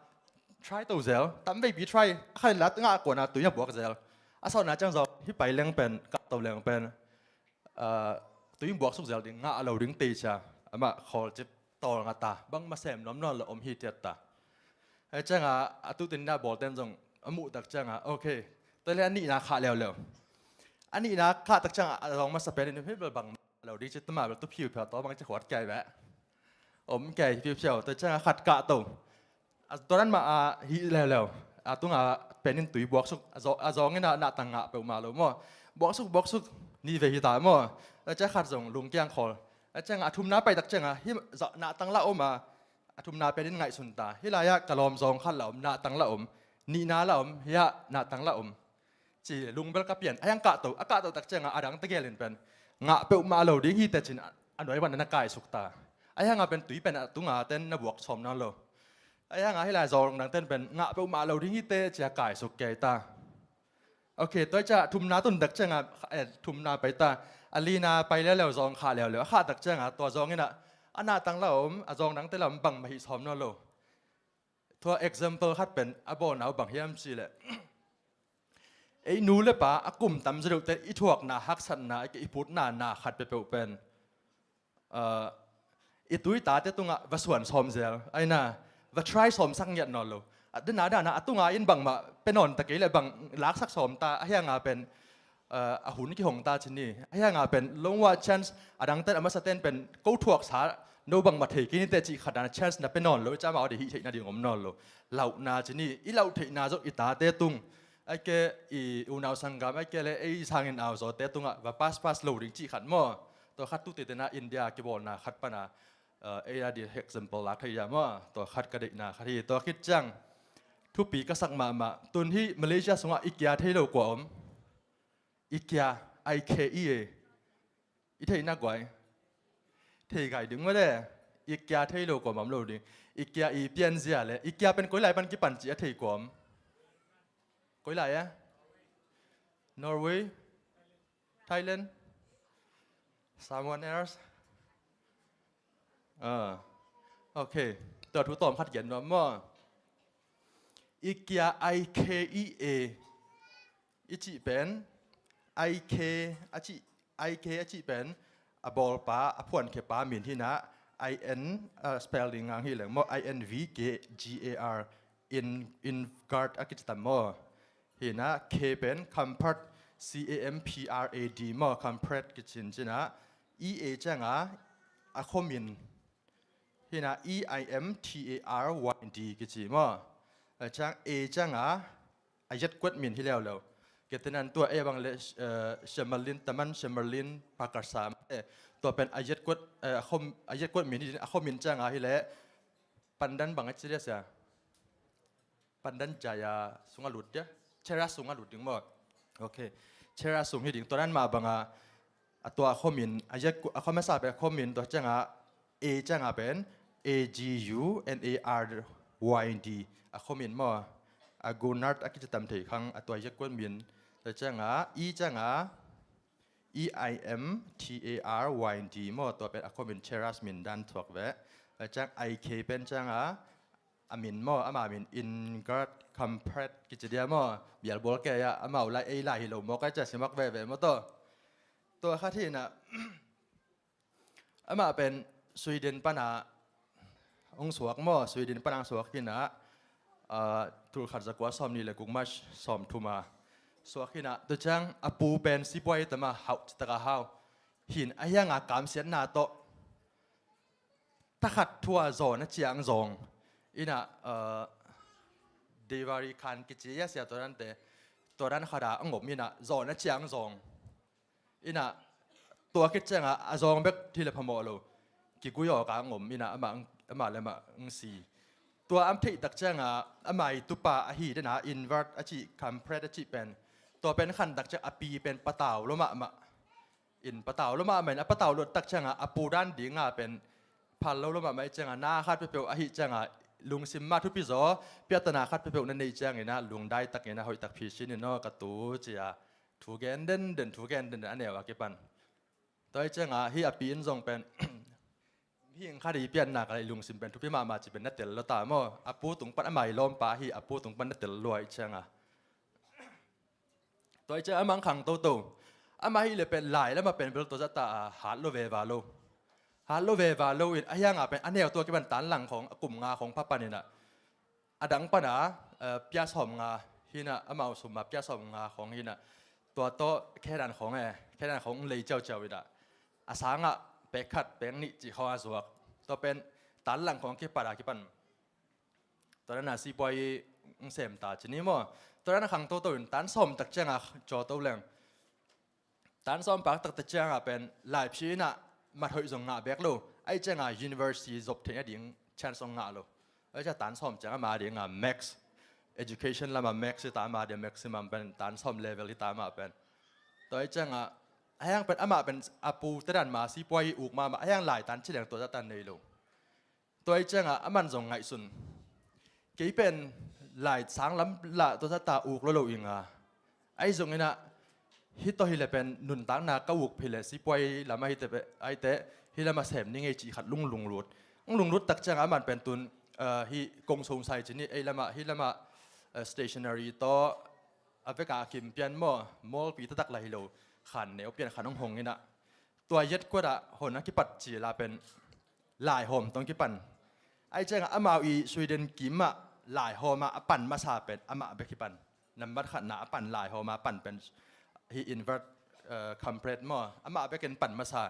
try to zel, tam veipi try, a khan la ngah kuana tui a buak zel. A sawtna ciang zong, hi pai leng pen, kah to leng pen, ah, tui buak suk zel ding, ngah lo ding tei cia, amah khawl cip tawl nga ta, bang ma sem nuam nawn lo om hi tiat ta. Hei cianga, a tutin na bawl ten zong, a muh tak cianga, okay. Tua le a nihna khah leuleu. A nihna khah tak cianga, a zong masa pen in, hei bel bang lo ding ci tuma bel tu phiu phiau tawh bang ci khuat kai beh. Om kai phiu phiau, tua cianga khat kah to. A tua dan mah a hih leuleu. A tunga pen in tui buak suk, a zo-, a zong in a nahtang ngah peuhmah lo maw. Buak suk, buak suk, ni vei hi ta maw. Tua cia khat zong lungkiang khawl. A cianga a thumna pai tak cianga, hi za-, nahtang la om a, a thumna pen in ngaihsun ta. Hi lai-ah ka lawm zawng khat la om, nahtang la om, nihna la om, hiah nahtang la om. Ci lungbel ka pian, a hiang kahto, a kahto tak cianga a dang tegel in pen. Ngah peuhmah lo ding hi tecin a nuai van na kaisuk ta. A hianga pen tui pen a tunga ten na buak sawm nawn lo. A hianga hi lai zawng dang ten pen ngah peuhmah lo ding hi te cia kaisuk kei ta. Okay, tua cia thumna tun tak cianga, eh, thumna pai ta. A lina pai leuleu zawng khah leuleu. A khah tak cianga tua zawng in a, a nahtang la om, a zawng dang te la om bang mah hi sawm nawn lo. Tua example khat pen a bawlna uh bang hiam ci leh. Ei nu le pa a kum tam zi deuh te i thuakna, haksatna, i putna, na khat peuhpeuh pen. Ah, i tui tate tungah va suan sawm zel. Aina, va try sawm sak ngiat nawn lo. A dana dana a tunga in bangmah pe nawn ta kei le bang laksak sawm ta a hianga pen, ah, a hun kihong ta ci ni. A hianga pen, lungua chance, a dangten a masaten pen, ko thuaksa, no bangmah thei kei ni te cih khat dana chance na pe nawn lo, i cama aw de hih theihna ding om nawn lo. Lauhna ci ni, i lauh theihna zong i tate tung. Aike i unau sanggam, aike le ei sangin au zawte tungah va pass pass lo ding cih khat maw. Tua khat tu titena India kibawlna khat pana, eh, ei a di example lak thei ia maw. Tua khat ka deihna khat hi. Tua khit ciang thupi ka sak mahmah. Tun hi Malaysia sungah i kia thei lo kua om. I kia, I K E A. I theihna guai. Thei gai ding mah le. I kia thei lo kua om lo ding. I kia i pianzia le. I kia pen koi lai pan kipan ci a thei kua om. Koi lai a? Norway? Thailand? Someone else? Ah. Okay. Tua thu tawm khat gen nuam maw. I kia I K E A. I cih pen I K a cih, I K a cih pen a bawlpa, a phuankhia pa min hi na, I N, ah, spelling ngang hi leng maw, I N V K G A R, in, in guard a kici tam maw. Hi na, K pen Kamprat, C A M P R A D maw, Kamprat kici in ci na, E A cianga a khuamin. Hi na, E I M T A R Y D kici maw. A ciang, A cianga a yet kuat min hi leuleu. Ketenan tua e bang le, eh, Shemalin, Taman Shemalin Pakasam. Eh, tua pen a yet kuat, eh, a khom, a yet kuat min hi, a khomin cianga hi le Pandan bang a ci dia sia. Pandan Jaya sunga lut dia. Chera sunga lut ding maw. Okay. Chera sung hi ding. Tua nan mah banga a tua a khomin, a yet ku-, a khom a sa pen a khomin tua cianga A cianga pen A G U N A R Y D. A khomin maw. A Gunard a kici tam thei khang a tua yet kuat min. Tua cianga, E cianga, E I M T A R Y D maw. Tua pen a khomin Cheras min dan thuak ve. Tua ciang I K pen cianga, a min maw, ama min Ingrid Kampret kici dia maw. Bialbual kei a, amau lai ei lai hi lo maw, kai cia simak veve maw to. Tua khat hi na, amah pen Sweden pana hong suak maw, Sweden pana hong suak hi na, ah, tul khat za kua sawm nih le guk March sawm thum a suak hi na, tua ciang a pu pen sipuai tama hauh citaka hau. Hin a hianga kamsiatna tawh thakhat thua zawn a ciang zawng. Ina, uh, Deivari khan kici a sia tua dante. Tua dan khata a ngom ina zawn a ciang zawng. Ina tua khit cianga a zawng bek thil a phamawh lo. Kigui awka a ngom ina ama, ama le ama ang si. Tua am theih tak cianga ama i tupa ahi dena invert a cih, kampret a cih pen. Tua pen khan tak ciang a pi pen patau lo mahmah. In patau lo mahmah in a patau lo tak cianga a pu dan dinga pen phal lo lo mahmah i cianga na khat peuhpeuh ahi cianga lungsim ma thupi zaw piatana khat peuhpeuh na nei ciangina lungdai takina hoih tak phisin in aw ka tu cia thu gen den den thu gen den den a neu a kipan. Tua i cianga hi a pi in zong pen Hih khat i pianna ka lei lungsim pen thupi mahmah ci pen na tel lo ta maw? A pu tung pan ama i lawmpa hi, a pu tung pan na tel lua i cianga. Tua i cianga a mangkhang toto. Ama hi le pen lai lama pen bel tua zata a hat lo veva lo. Hat lo veva lo in a hianga pen a neu tua kiban tan lang khong a kum nga khong pha paninah. A dang pana, eh, pia sawm nga hinah, amau suma pia sawm nga khong hinah. Tua tawh khedan khong e, khedan khong lei ciauciau inah. A sangah pek khat, pek nih cih khong a zuak. Tua pen tan lang khong kipata kipan. Tua dana sipuai i ng sem ta ci ni maw. Tua dana khang toto in tan sawm tak cianga caw to leng. Tan sawm pak taktak cianga pen laiphi inah mat hoih zong ngah bek lo. Ahi cianga university zop theih nading chance zong ngah lo. Ahi cianga tan sawm cianga ama dinga max, education lama max hita ama dinga maximum pen tan sawm level hita ama pen. Tua ahi cianga a hiang pen amah pen a pu tedan ma sipuai uk mahmah a hiang lai tan cileng tua zata nei lo. Tua ahi cianga aman zong ngaihsun. Kei pen lai sang lam lah tua zata uk lo lo inga. Ahi zonginah hih tawh hileh pen nuntakna ka uk hileh sipuai lam ahite, ahite hih lama sem ni ngei cih khat lunglunglut. Lunglunglut tak cianga aman pen tun, eh, hih kong sungsai ci ni ei lama, hih lama, eh, stationery tawh a veka a kim pian maw, mawlpi taktak la hi lo. Khan neu pian khan hong hong inah. Tua yet kuatah hon a kipat cila pen laihawm tong kipan. Ahi cianga amau i Sweden kimah laihawma a pan masa pen amah bek kipan. Nambat khatna a pan laihawma a pan pen hi invert, eh, complete maw. Amah bekin pan masa.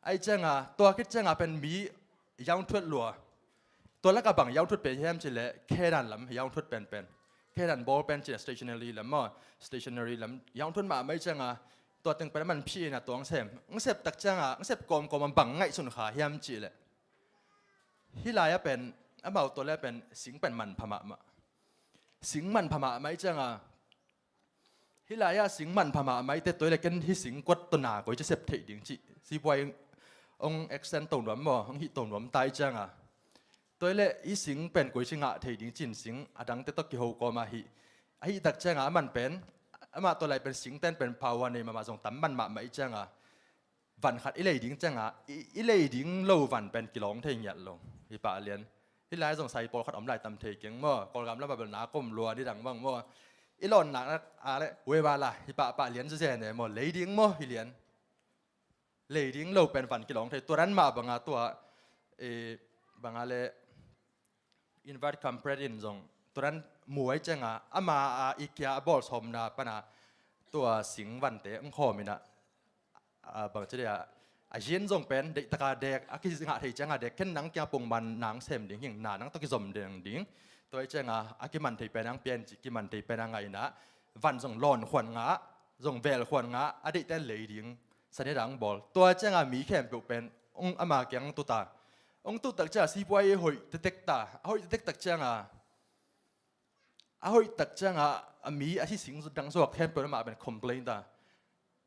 Ahi cianga tua khit cianga pen mi yaung thuat lua. Tua laka bang yaung thuat pen hiam cileh khedan lam yaung thuat penpen. Khedan ball pen cina stationery lam maw. Stationery lam yaung thuat mahmah ahi cianga tua teng pen a man phi ina tuang sem. Ng sep tak cianga, ng sep kawmkawm a bang ngaihsun kha hiam cihleh. Hih lai-a pen, amau tua le pen, sing pen man pha mahmah. Sing man pha mahmah ahi cianga. Hih lai-a sing man pha mahmah ahi te tua le ken hih sing kuat tawna koi ci sep theih ding cih. Sipuai ong extend to nuam maw, ong hih to nuam ta ahi cianga. Tua le hih sing pen koi ci ngah theih ding cin sing, a dangte tawh kiho kawma hih. Ahi tak cianga, a man pen, amah tua lai pen sing ten pen pha ua nei mahmah zong tam man mahmah ahi cianga. Van khat i lei ding cianga, i, i lei ding lo van pen kilawng thei ngiat lo. Hi pah lian. Hih lai zong sai pawl khat om lai tam thei keng maw. Kawlgam lamah bel na kom lua ni dang bang maw. I lawn nak nak a le, weba la, hi pah pah lian zia ne maw. Lei ding maw, hi lian. Lei ding lo pen van kilawng thei. Tua dan mah banga tua, eh, banga le, invert complete in zong tua dan mu ahi cianga, ama a i kia a bawl sawmna pana tua sing vante ang khawm ina, a, bang ci dia, a zin zong pen, deihtaka dek, a kizingah thei cianga dek, ken nang kia pungman nang sem ding hing, na nang tawh kizom ding ding. Tua ahi cianga, a kiman thei pen ang pian ci, kiman thei pen ang a ina, van zong lawn khuan ngah, zong vel khuan ngah, a deihte lei ding. Sanidang bawl. Tua cianga mi khempeuh pen, ong ama kiang tuta. Ong tutak cianga sipuai hoih tetek ta. A hoih tetek tak cianga. A hoih tak cianga, a mi a hi sing dang zuak khempeuh amah pen complain ta.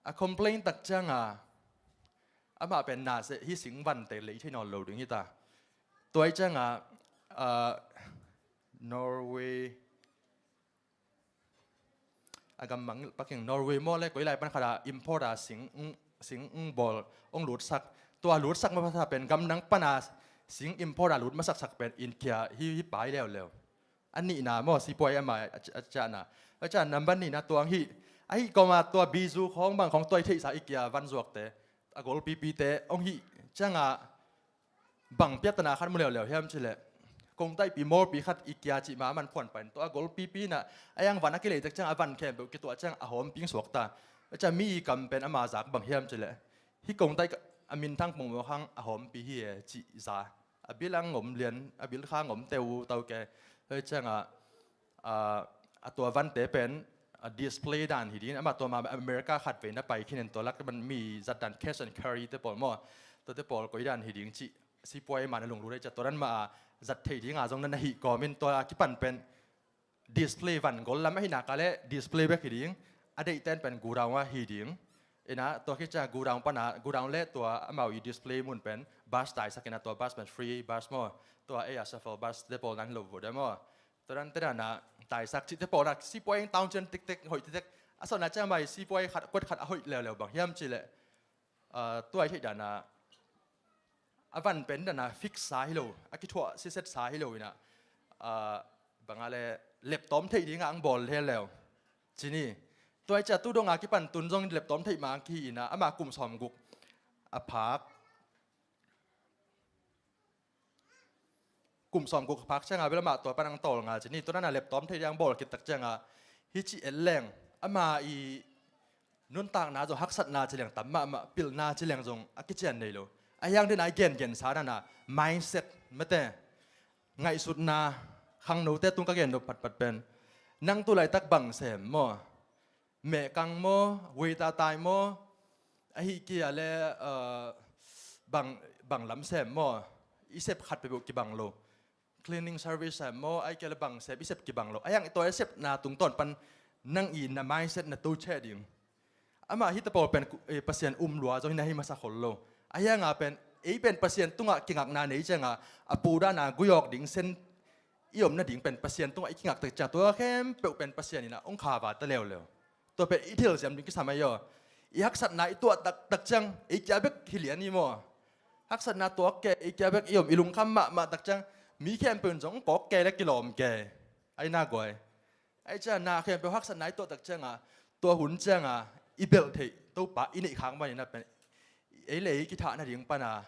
A complain tak cianga. Amah pen na se hi sing vante lei thei nawn lo ding hi ta. Tua ahi cianga, ah, Norway, a gammang paking Norway maw le koi lai pan khata import a sing, sing bawl, ong lutsak. Tua lutsak masa pen gamdang pana sing import a lut masaksak pen in kia hi, hi pai leuleu. A nihna maw sipuai ama a, a ciahna. A ciah number nihna tuang hi. Ahi kawma tua bizu khawng bang khawng tua i theihsa i kia van zuakte. A golpipite ong hi cianga bang piatana khat mu leuleu hiam cileh. Kongtaihpi mawlpi khat i kia cih ma man phuan pain tua a golpipi na a yang van a kilei tak ciang a van khempeuh kituah ciang a hawm ping suak ta. A ciang mi i kam pen ama zak bang hiam cileh. Hi kongtaih a minthang pungmawk hang a hawmpi hi e cih za. A bil ang om lian, a bil khang om teu tau ke. Hoi cianga, a, a tua vante pen, a display dan hi ding, ama tua ma America khat vei na pai khinin tua lak man mi zat dan cash and carry te pawl maw. Tua te pawl koi dan hi ding cih, sipuai man a lunglut ei cia tua dan ma a zat thei dinga zong na na hih kawmin tua kipan pen display van gol lam ahi nak a le display bek hi ding, a deihten pen godown a hi ding. Ina tua khit ciang godown pana, godown le tua amau i display mun pen bus taisak ina tua bus pen free bus maw. Tua ei a shuffle bus te pawl nan lo vo de maw. Tua dan te dana taisak cih te pawl na sipuai town cian tiktek hoih tiktek. A sawna ciang mai sipuai khat kuat khat a hoih leuleu bang hiam cileh. Ah, tua i theih dana a van pen dana fix sa hi lo, a kithuah siset sa hi lo inah, ah, banga le leptawm theih dinga ang bawl hel leu. Ci ni. Tua i cia tu donga kipan tun zong leptawm theih mang ki inah ama kum sawm guk a phak. Kum sawm guk a phak cianga bel amah tua pan ang tawl nga ci ni. Tua nana leptawm theih ding ang bawl khit tak cianga hih ci et leng ama i nuntakna zong haksatna ci leng tam mahmah, pilna ci leng zong a kician nei lo. A hiang dena i gengensa nana mindset mate ngaihsutna khangnote tung ka gen lo patpat pen nang tu laitak bang sem maw? Mehkang maw? Waiter tai maw? Ahi kia le, uh, bang, bang lam sem maw? I sep khat peuh kibang lo. Cleaning service sem maw? Ai kia le bang sep, i sep kibang lo. A hiang i tua i sepna tungtawn pan nang i na mindset na to cheh ding. Amah hih tapawl pen, eh, Pasian um lua zong hi na hi masa khol lo. A hianga pen ei pen Pasian tungah kingakna nei cianga a pu dana guiawk ding sen i om nading pen Pasian tungah i kingak tak ciang tua khempeuh pen Pasian inah ong khava ta leuleu. Tua pen i thilsiam ding kisam ahi aw. I haksatna i tuah taktak ciang ei kia bek hi lian i maw? Haksatna tuak ke, ei kia bek i om, i lungkham mahmah tak ciang mi khempeuh in zong kawk ke le kilawm ke. Ai na guai. Ai ciang na khempeuh haksatna i tuah tak cianga tua hun cianga i belh theih Topa i neih khak maninah pen ei le ei kithah nading pana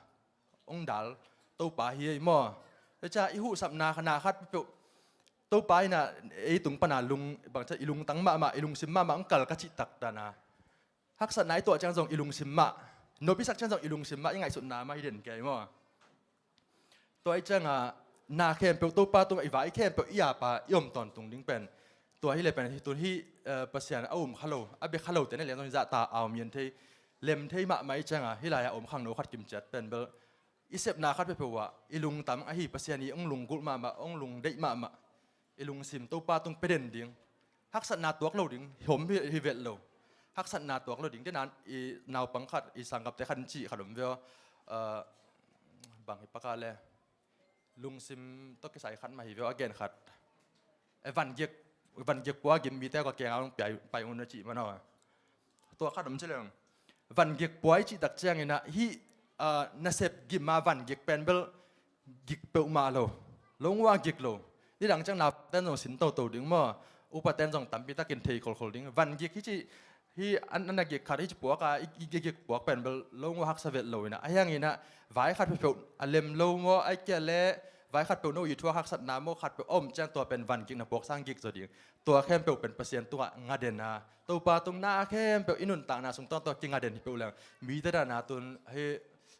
ong dal Topa hi ei maw? Tua ciang i huhsapna kha na khat peuh Topa inah ei tung pana lung bangcia i lungtang mahmah, i lungsim mahmah ong kal ka cih tak dana haksatna i tuah ciang zong i lungsim mah, nop i sak ciang zong i lungsim mah, i ngaihsutna mah hi den kei maw? Tua i cianga na khempeuh Topa tungah i vai khempeuh i apa i om tawntung ding pen tua hi le pen hi tun hi, eh, Pasian a um kha lo, a bia kha lo te ne lian zong hi zahta a om yan thei, lem thei mahmah i cianga hi lai-a om khangno khat kimciat pen bel i sepna khat peuhpeuh ah i lungtang ahi Pasian i ong lunggulh mahmah, ong lungdeih mahmah, i lungsim Topa tung pia den ding. Haksatna tuak lo ding hi om hi, hi vet lo. Haksatna tuak lo ding. Dena i naupang khat, i sanggapte khat in cih khat om veo. Ah, bang hi paka le lungsim tawh kisai khat mah hi veo a gen khat. E, van gik, van gik pua gim mite ka kianga ong pai, pai un a cih man aw. Tua khat om ci leng van gik pua i cih tak cianginah hih, ah, nasep gima van gik pen bel gik peuhmah lo. Lo ngua gik lo. Nidang ciang naupangten zong sin toto ding maw? Upaten zong tampi takin thei kholkhol ding. Van gik hi cih hi an, an a gik khat hi ci puaka i, i gik puak pen bel lo ngua haksa vet lo inah. A hianginah vai khat peuhpeuh a lem lo maw? Ai kia le vai khat peuh no i thuak haksatna maw khat peuh a om ciang tua pen van gik na puak sang gik zaw ding. Tua khempeuh pen Pasian tungah nga den a Topa tung na khempeuh i nuntakna sung tawntung kinga den hi peuh leng mite dana tun hi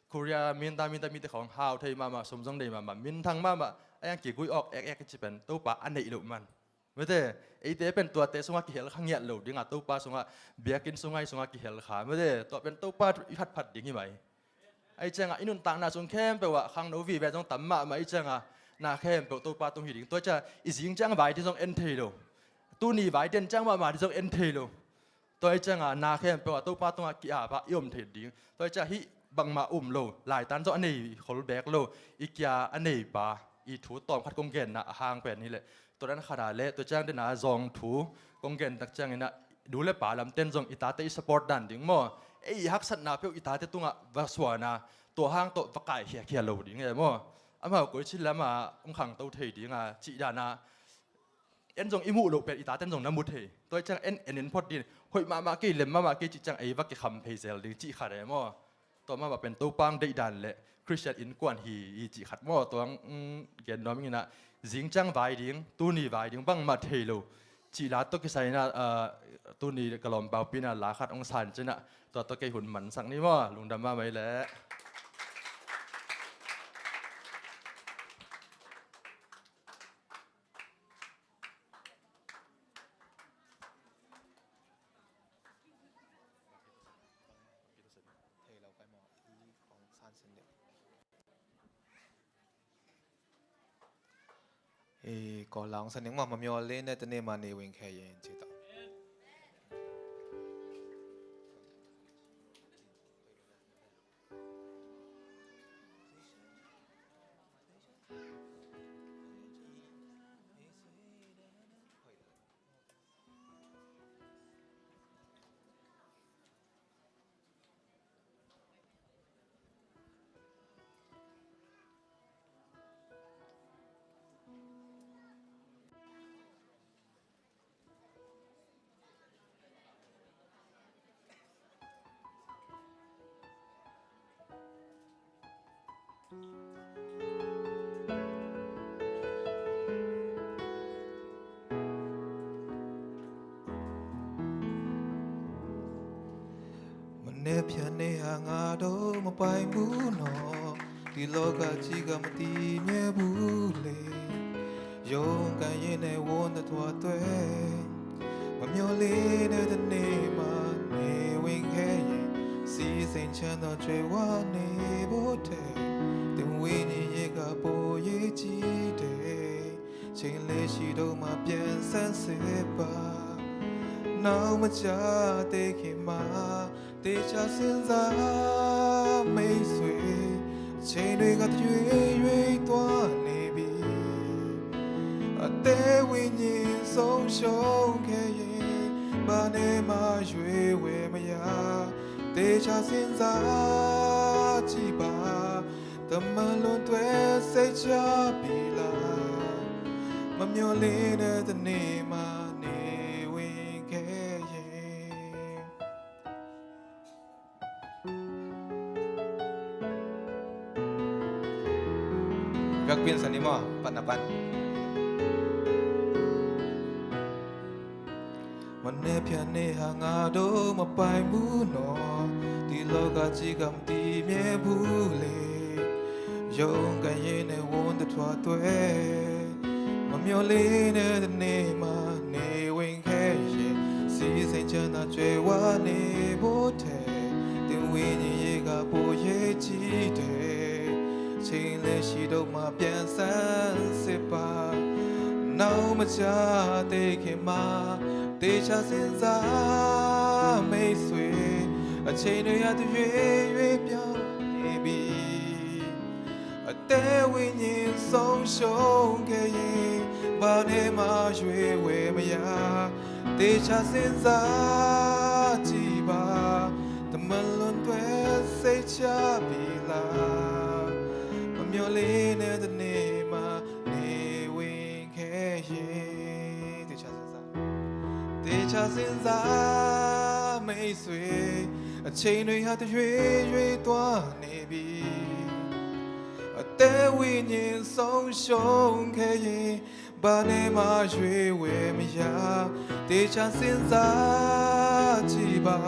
Korea minta minta mite khawng hau thei mahmah, sum zong nei mahmah, minthang mahmah, a yang kigui awk ek ek i ci pen Topa a neih loh man. Mite, eite pen tuate sungah kihel kha ngiat lo dinga Topa sungah biakinn sungah i sungah kihel kha. Mite, tua pen Topa i phatphat ding hi mai. Ai cianga i nuntakna sung khempeuh ah khangno vive zong tam mahmah i cianga na khempeuh Topa tung hi ding. Tua cianga i zing ciang vai ding zong en thei lo. Tuni vai den ciang mahmah ding zong en thei lo. Tua i cianga na khempeuh ah Topa tungah ki-apa i om thei ding. Tua i cianga hih bangmah um lo laitan zong a nei khol bek lo i kia a neipa i thu tawm khat kong genna a hang pen hileh tua dan khat a le tua ciang dena zawng thu kong gen tak cianginah du le pa lamten zong i tate i support dan ding maw? Ei i haksatna peuh i tate tungah va suana tua hang tawh va kaikhia khia lo ding e maw? Amau koi ci lama ong khangto thei dinga cih dana en zong i muh loh pen i taten zong na mu thei. Tua i ciang en en in phot din hoih mahmah kei lem mahmah kei cih ciang ei va kikham phei zel ding cih khat e maw? Tua mahmah pen Topa ang deih dan le Khristian innkuan hi i cih khat maw? Tua ang gen nuam inginah zing ciang vai ding, tuni vai ding bangmah thei lo. Cih la tawh kisai inah, ah, tuni ka lawmpaupina la khat ong san cinah tua tawh kei hun mansak ni maw? Lungdam mahmah i leh. Ei, ko lang sa ning ma ma myo le ne te ne ma ne wing khe yen ci ta. နဲ့ဖြတ်နေဟာငါတို့မပိုင်ဘူးနော် ဒီလောကကြီးကမတည်မြဲဘူးလေ ရုန်းကန်ရင်းနဲ့ဝန်းတစ်ထွားတွဲ မမျော်လင့်တဲ့တစ်နေ့မှနေဝင်ခဲ့ရင် စီးစိမ်ချမ်းသာကြွယ်ဝနေဖို့ထဲ သင်ဝိညာဉ်ရေးကပိုရေးကြီးတယ် ချိန်လေးရှိတော့မှပြန်ဆန်းစစ်ပါ နောက်မကျသေးခင်မှာ သေချာစဉ်းစားမိတ်ဆွေ အချိန်တွေကတရွေ့ရွေ့သွားနေပြီ အသက်ဝိညာဉ်ဆုံးရှုံးခဲ့ရင် ဘာနဲ့မှရွေးဝယ်မရ သေချာစဉ်းစားကြည့်ပါ တမလွန်တွဲစိတ်ချပြီလား မမျော်လင့်တဲ့တစ်နေ့မှနေဝင်ခဲ့ရင် Biakpian sa ni maw, pan na pan. မနေ့ဖြန်နေ့ဟာငါတို့မပိုင်ဘူးနော် ဒီလောကကြီးကမတည်မြဲဘူးလေ ရုန်းကန်ရင်းနဲ့ဝန်းတစ်ထွားတွဲ မမျော်လင့်တဲ့တစ်နေ့မှနေဝင်ခဲ့ရင် စီးစိမ်ချမ်းသာကြွယ်ဝနေဖို့ထဲ သင်ဝိညာဉ်ရေးကပိုရေးကြီးတယ် ချိန်လေးရှိတော့မှပြန်ဆန်းစစ်ပါ နောက်မကျသေးခင်မှာ သေချာစဉ်းစားမိတ်ဆွေ အချိန်တွေဟာတရွေ့ရွေ့ပြောင်းနေပြီ အသက်ဝိညာဉ်ဆုံးရှုံးခဲ့ရင် ဘာနဲ့မှရွေးဝယ်မရ သေချာစဉ်းစားကြည့်ပါ တမလွန်တွဲစိတ်ချပြီလား မမျော်လင့်တဲ့တစ်နေ့မှနေဝင်ခဲ့ရင် သေချာစဉ်းစား သေချာစဉ်းစားမိတ်ဆွေ အချိန်တွေဟာတရွေ့ရွေ့သွားနေပြီ အသက်ဝိညာဉ်ဆုံးရှုံးခဲ့ရင် ဘာနဲ့မှရွေးဝယ်မရ သေချာစဉ်းစားကြည့်ပါ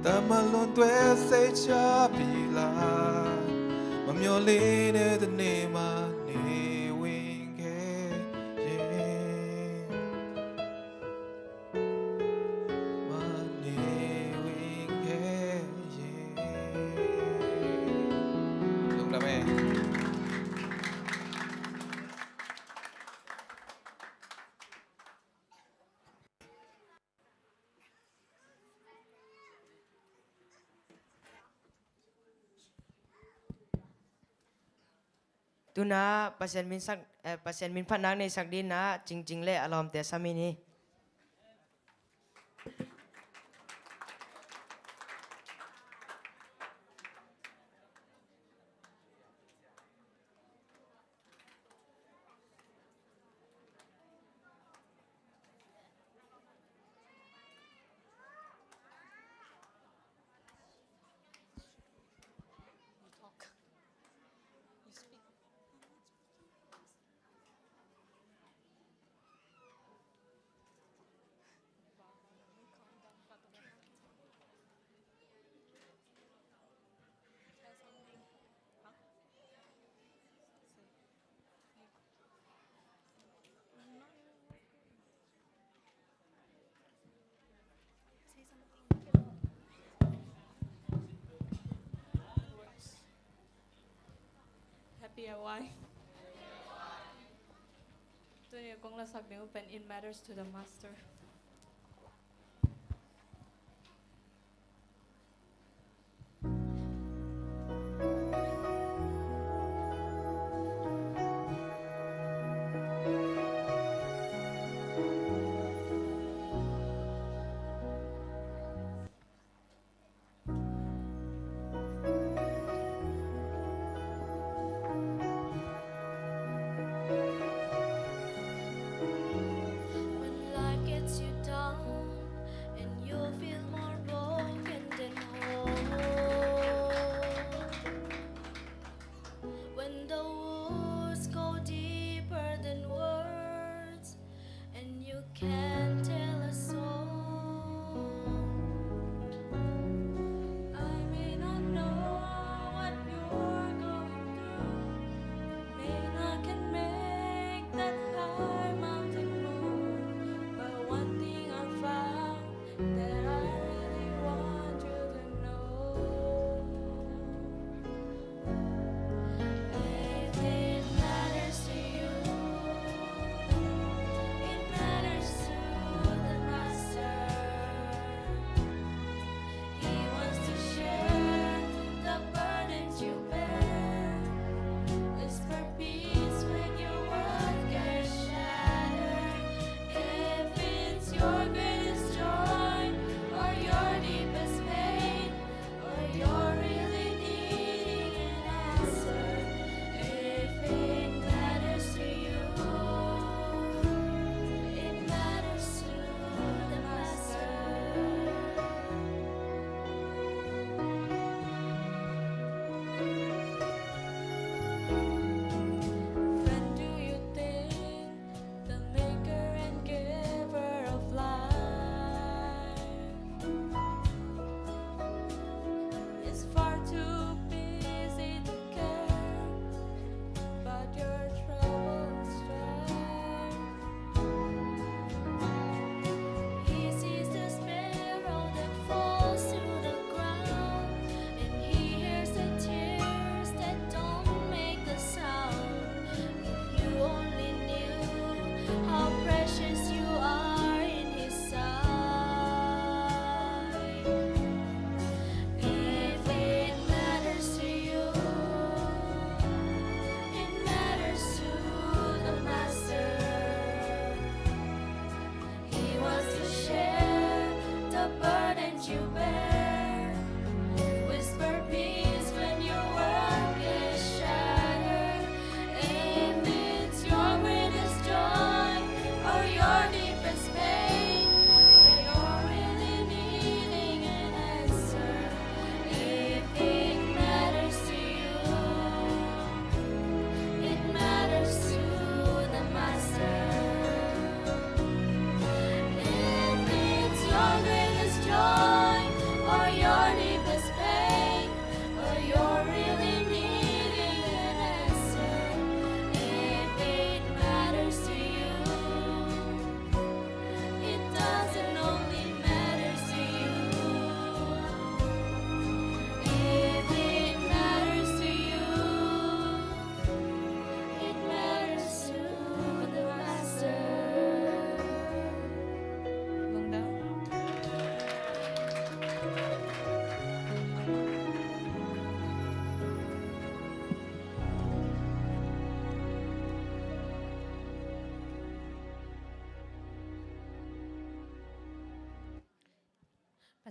တမလွန်တွဲစိတ်ချပြီလား မမျော်လင့်တဲ့တစ်နေ့မှနေဝင်ခဲ့ရင် မှနေဝင်ခဲ့ရင် လုံးလာမယ် Tuna Pasian min sak, eh, Pasian min phatna nei sak dingin ah Cingcing le a lawmte a sam in hi. Happy a wai. Tuni a kong lasak ding uh pen It Matters to the Master. When life gets you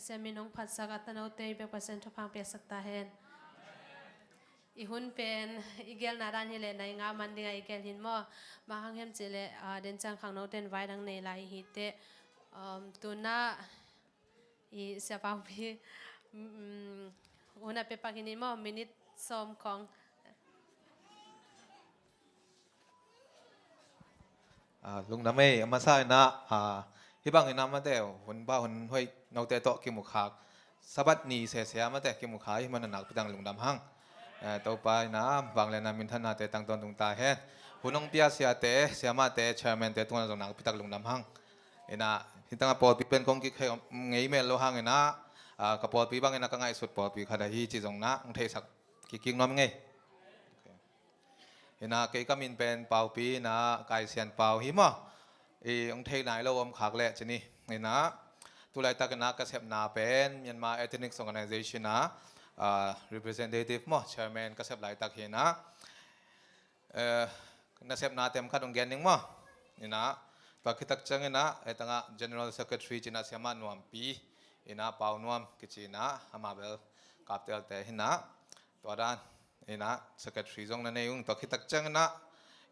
Siamin hong phatsak a tanote i bek Pasian thupha piaksak ta hen. I hun pen i gelna dan hi leh nai nga man dingah i gel hin maw. Bang hang hiam cih leh den ciang khangnote in vai dang nei lai hi teh. Tunah i Sia Paupi hun a pepak hi ni maw, minit sawm khong. Lungdam ei, a masa inah hih bang inah mate hun ba hun hoih note tawh kimukhak Sabbath ni sese a mate kimukhak hih man a nakpi tak lungdam hang. Topa inah vangliatna minthannate tang tawntung ta hen. Hun hong pia siate, siamate, chairmante tungah zong nakpi tak lungdam hang. Inah hih tangah pawlpi pen kong kikhei ngei mel lo hang inah ka pawlpi bang inah ka ngaihsut pawlpi khat ahi ci zong nah hong theisak kikik nuam ngei. Inah kei ka min pen Paupi inah Kai Sian Pau hi maw. I hong thei nai lo om khak leh ci ni. Inah tulaitak inah ka sepna pen Myanmar Ethnics Organization a representative maw, chairman ka sep laitak hi inah nasepna tem khat hong gen ning maw. Inah tua khitak ciang inah ei tangah general secretary ci inah Siamah Nuampi inah Pau Nuam kici inah amah bel kaptelte hi inah tua dan inah secretary zong na nei ung. Tua khitak ciang inah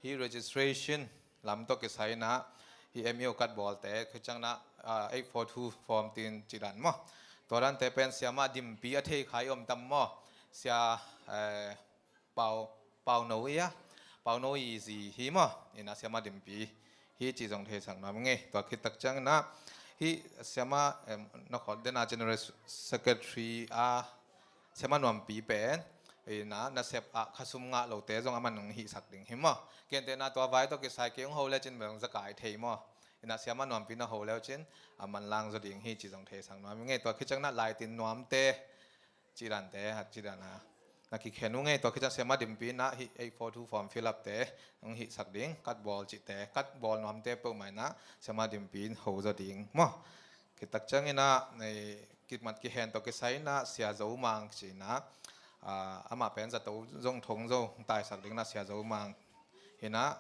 hih registration lam tawh kisai inah hih M E O card bawlte khitak ciang inah eight four two form tin ci dan maw. Tua dante pen Siamah Dimpi a thei kha i om tam maw. Sia Pau, Pau No i a, Pau No i zi hi maw. Inah Siamah Dimpi hi ci zong theisak nuam ngei. Tua khitak ciang inah hih Siamah na khawt dena general secretary a Siamah Nuampi pen inah nasep ah khasum ngah lote zong a man hong hihsak ding hi maw. Kente na tua vai tawh kisai kei hong ho le cin bel hong zakai thei maw. Inah Siamah Nuampi na ho leu cin a manlang zaw ding hi ci zong theisak nuam ngei. Tua khitak ciang inah laitin nuamte ci dante hat ci dan a na kikhen uh ngei. Tua khitak ciang Siamah Dimpi inah hih eight four two form fill up te hong hihsak ding, card bawl cihte, card bawl nuamte peuhmah inah Siamah Dimpi in ho zaw ding maw. Khitak ciang inah kimat kihen tawh kisai inah Sia Zo Mang ci inah amah pen zato zong thong zo taisak ding inah Sia Zo Mang hi inah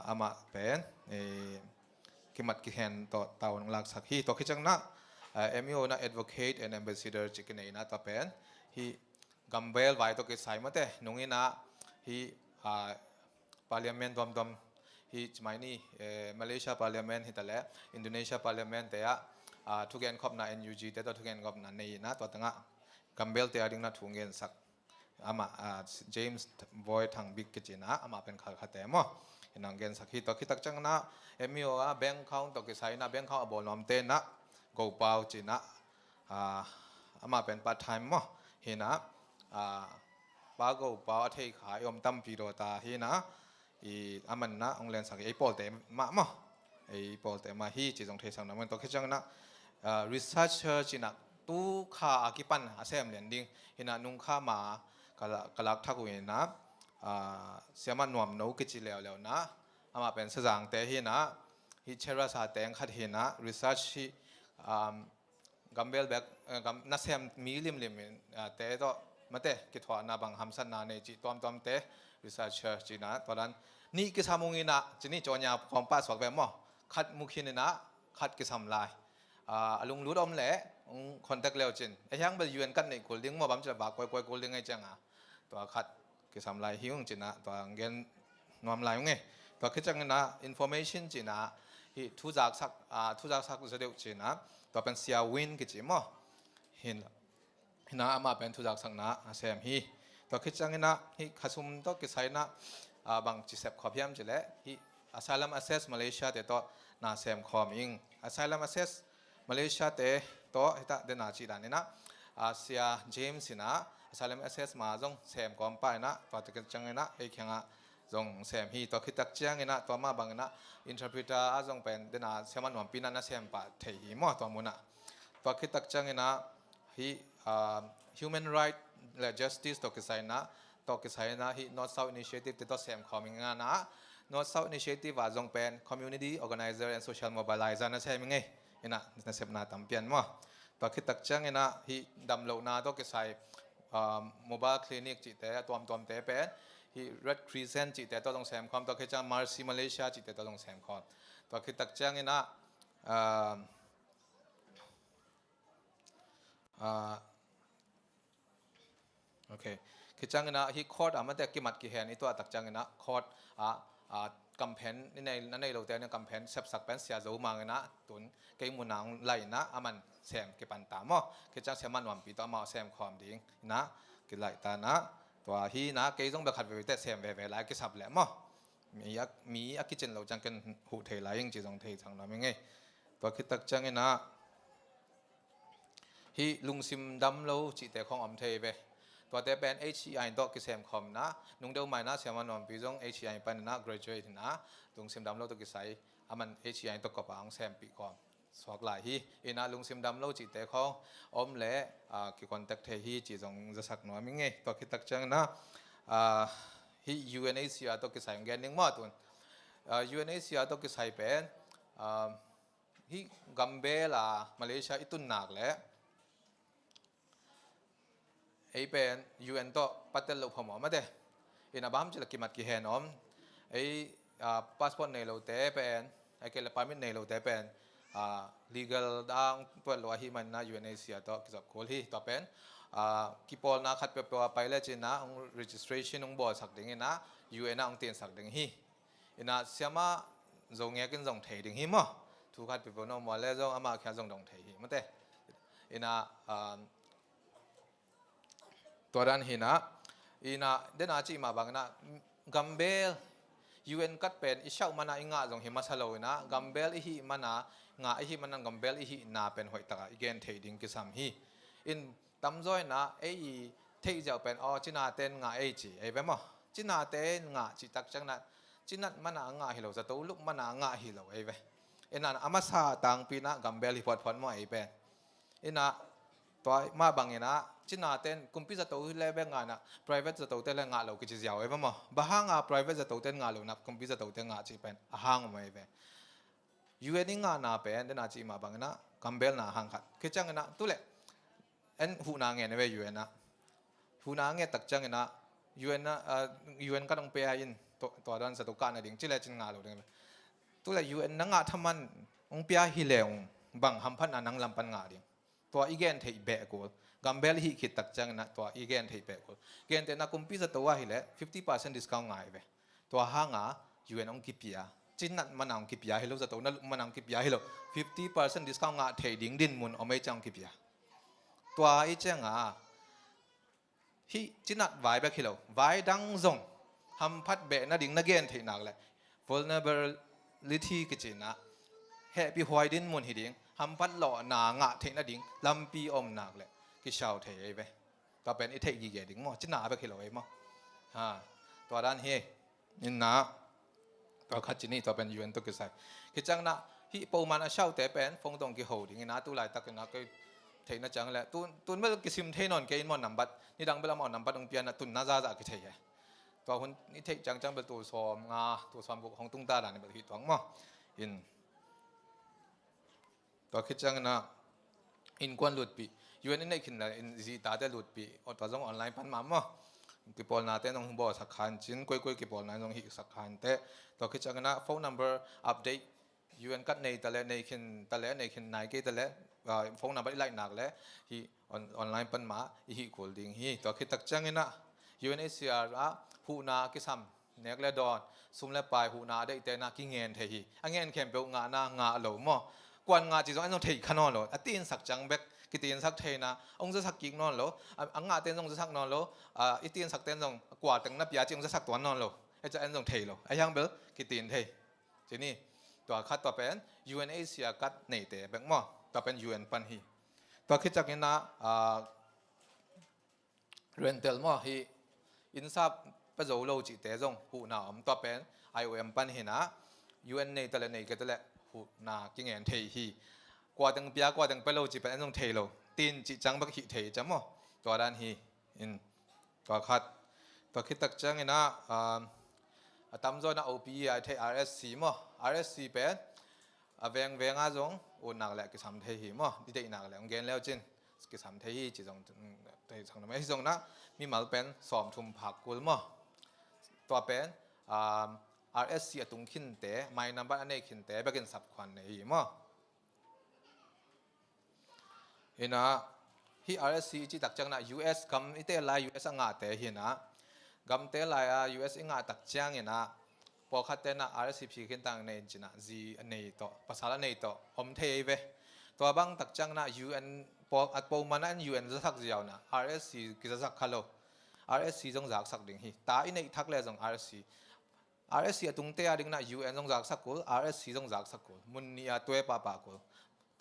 amah pen kimat kihen tawh tavuan hong laksak hi. Tua khitak ciang inah M E O inah advocate and ambassador ci kinei inah tua pen hih gambel vai tawh kisai mate nung inah hih parliament tuamtuam hih ci mai ni, Malaysia parliament hi ta leh Indonesia parliament te ah thugenkhopna N U G te tawh thugenkhopna nei inah tua tangah gambelte a ding inah thu hong gensak amah James Boy Thang Bik kici inah amah pen khalkhate maw. Inah hong gensak hi. Tua khitak ciang inah M E O a bank account tawh kisai inah bank account a bawl nuamte inah Go Pau ci inah amah pen part time maw. Hi inah Pa Go Pau a thei kha i om tampi daw ta hi inah a man inah hong lensak hi ei pawlte mah maw. Ei pawlte mah hi ci zong theisak nuam ngei. Tua khitak ciang inah researcher ci inah tu kha a kipan a sem lian ding hi inah nung kha ma ka lak thak uh inah Siamah Nuam No kici leuleu inah amah pen Sazangte hi inah hih Cherasa teng khat hi inah research hih gambel bek nasem mi limlim te tawh mate kithuahna bang hamsatna nei cih tuamtuamte researcher ci inah tua dan nih kisam ung inah ci ni. Cawnya kawmpa suak ve maw. Khat mu khin inah khat kisam lai. A lunglut om leh hong contact leu cin a hiang bel U N card neih kul ding maw, bang ci leh vak kawikawi kul ding ei ciang a tua khat kisam lai hi ung ci inah tua hong gen nuam lai ung ei. Tua khitak ciang inah information ci inah hih thuzaksak, thuzaksak zaw deuh ci inah tua pen Sia Win kici maw. Hi inah amah pen thuzaksakna a sem hi. Tua khitak ciang inah hih khasum tawh kisai inah bang ci sepkhawm hiam cih leh hih Asylum Access Malaysia te tawh na semkhawm ing. Asylum Access Malaysia te tawh hita dena cih dan inah Sia James inah Asylum Access ma zong semkhawm pah inah tua khitak ciang inah ei kiangah zong sem hi. Tua khitak ciang inah tua mah bang inah interpreter a zong pen dena Siamah Nuampi inah na sem pah thei hi maw tua munah. Tua khitak ciang inah hih human right le justice tawh kisai inah tawh kisai inah hih North South Initiative te tawh semkhawm ing inah North South Initiative a zong pen community organizer and social mobilizer na sem ing ei. Inah nasepna tampi an maw. Tua khitak ciang inah hih damlohna tawh kisai mobile clinic cihte a tuamtuamte pen hih Red Crescent cihte tawh zong semkhawm. Tua khitak ciang Mercy Malaysia cihte tawh zong semkhawm. Tua khitak ciang inah Ah, ok. Khi ciangin ah hih court ah mate kimat kihen i tuahtak ciangin ah court ah, ah, kamphen i nei, na nei lote in kamphen sepsak pen Sia Zo Mang in ah tun kei mun ah hong laih in ah aman sem kipan ta maw. Khi ciang Sia Mah Nuampi tawh amau sem khawm ding in ah kilaih ta in ah tua hi in ah kei zong bel khat veve teh sem veve lai kisap leh maw. Mi a, mi a kicin lo ciang ken huh thei lai ing ci zong thei thang nuam ing ei. Tua khit tak ciangin ah hih lungsim dam lo cihte khawng om thei ve. Tuate pen H E I tawh kisem khawm in ah, nung deuh mah in ah Sia Mah Nuampi zong H E I panin ah graduate in ah, lungsim dam lo tawh kisai aman H E I tawh kop a hong sempih khawm suak lai hi. In ah lungsim dam lo cihte khawng om leh, ah, kicontact thei hi ci zong zasak nuam ing ei. Tua khit tak ciangin ah, ah, hih U N H C R tawh kisai hong gen ding maw tun. Ah, U N H C R tawh kisai pen, ah, hih gambel a Malaysia i tun nak leh ei pen U N tawh patel loh phamawh mate. In ah bang hiam cih leh kimat kihen om. Ei, ah, passport nei lote pen, ahih kei leh permit nei lote pen, ah, legal dang tuat lo ahih manin ah U N H C R tawh kizop kul hi. Tua pen, ah, kipawlna khat peuhpeuh a pai lecin ah hong registration hong bawlsak ding in ah U N ah hong tinsak ding hi. In ah Sia Mah Zo Ngek in zong thei ding hi maw. Thu khat peuhpeuh na om uh leh zong amah kiang zong dong thei hi mate. In ah, um, tua dan hi in ah, in ah, den a cih mah bangin ah, gambel, U N card pen i siauh man a i ngah zong hi masa lo in ah, gambel i hih man a, ngah i hih man a gambel i hihna pen hoih tak a i gen theih ding kisam hi. In tamzaw in ah, ei i theih ziau pen, aw, cinate'n ngah ei ci, ei ve maw. Cinate'n ngah cih tak ciangin ah, cinat man a ngah hi lo, zato lup man a ngah hi lo, ei ve. In ah, a masa tangpi in ah, gambel hi phawtphawt maw, ei pen. In ah, tua mah bangin ah, cinate'n kumpi zato hi leh bek ngah in ah, private zatote leh ngah lo kici ziau ei ve maw. Bang hang a private zatote'n ngah lo in ah, kumpi zatote ngah cih pen a hang om ei ve. U N i ngahna pen, den a cih mah bangin ah, gambelna hang khat. Khi ciangin ah, tu leh, en huhna ngen ei ve U N ah. Huhna ngen tak ciangin ah, U N ah, ah, U N card hong pia in, tua, tua dan zato kah nading, ci lecin ngah lo ding. Tu leh U N na ngah thaman hong pia hi leh ung, bang hamphatna nang lam pan ngah ding. Tua i gen theih beh kul. Gambel i hih khit tak ciangin ah tua i gen theih beh kul. Gentehna kumpi zato ah hi leh fifty percent discount ngah ei ve. Tua hang a U N hong kipia. Cinat man a hong kipia hi lo, zato na lup man a hong kipia hi lo. Fifty percent discount ngah theih ding dinmun om ei ciang hong kipia. Tua i ciang a hih cinat vai bek hi lo, vai dang zong hamphat beh nading na gen theih nak leh, vulnerability kici in ah, hehpih huai dinmun hi ding, hamphat lawhna ngah theih nading lampi om nak leh kisiau thei ei ve. Tua pen i theih gige ding maw, cina bek hi lo ei maw. Ha, tua dan hi. In ah, tua khat ci ni, tua pen U N tawh kisai. Khi ciangin ah, hih poman a siaute pen phone tawh hong kiho ding in ah, tu laitak in ah, kei theihna ciang leh, tu, tun bel kisim thei nawn kei in maw nambat, nidang bel amau nambat hong pia in ah, tunna zahzah kithei hi. Tua hun i theih ciangciang bel tul sawmnga, tul sawmguk hong tung ta dan bel hi tuang maw. In Tua khit ciangin ah innkuan lutpih, U N i neih khin leh in zi tate lutpih, aw, tua zong online pan mah maw. Kipawlnate zong bawlsak kha in cin, koikoi kipawlna zong hihsak kha in teh. Tua khit ciangin ah phone number update, U N card nei ta leh, nei khin ta leh, nei khin nai kei ta leh, ah, phone number i laih nak leh hih on-, online pan mah i hih kul ding hi. Tua khit tak ciangin ah U N H C R ah huhna kisam, nek le dawn, sum le pai, huhna a deihte in ah kingen thei hi. A ngen khempeuh ngahna ngah lo maw. Kuan ngah cih zong en zong thei kha nawn lo. A tinsak ciang bek kitinsak thei in ah hong zasak kik nawn lo. A, a ngahte in zong zasak nawn lo. A, i tinsakte in zong kua teng na pia cih hong zasak tuan nawn lo. Ei ciah en zong thei lo. A hiang bel kitin thei. Ci ni, tua khat tua pen U N H C R card neite bek maw. Tua pen U N pan hi. Tua khit ciangin ah, a, rental maw, hih inn sap pia zo lo cihte zong huhna om. Tua pen I O M pan hi in ah, U N nei ta leh nei kei ta leh huhna kingen thei hi. Kua teng pia, kua teng pia lo cih pen en zong thei lo. Tin cih ciang bek hih thei ciang maw. Tua dan hi in, tua khat. Tua khit tak ciangin ah, um, a tamzaw in ah O P E a i theih R S C maw. R S C pen a vengveng ah zong ut nak leh kisam thei hi maw. I deih nak leh hong gen le uh cin kisam thei hi ci zong, mm, thei sang na mah hi zong in ah mimal pen sawmthum phak kul maw. Tua pen, um, R S C a tung khinte, My Number a nei khinte bek in sap khuan nei hi maw. In ah Hih R S C i cih tak ciangin ah U S gam i teel lai, U S a ngahte hi-in ah, gamte lai-a U S i ngah tak ciangin ah pawlkhatte in ah R S C phi khin ta ing nei in ci-in ah zi a nei tawh, pasal a nei tawh om thei hi ve. Tua bang tak ciangin ah U N pawl, a pawlkhat in U N zasak ziau-in ah R S C kizasak kha lo. R S C zong zaksak ding hi. Ta i neih thak leh zong R S C, R S C a tungte a dingin ah U N zong zaksak kul, R S C zong zaksak kul. Mun nih-a tuai pahpah kul.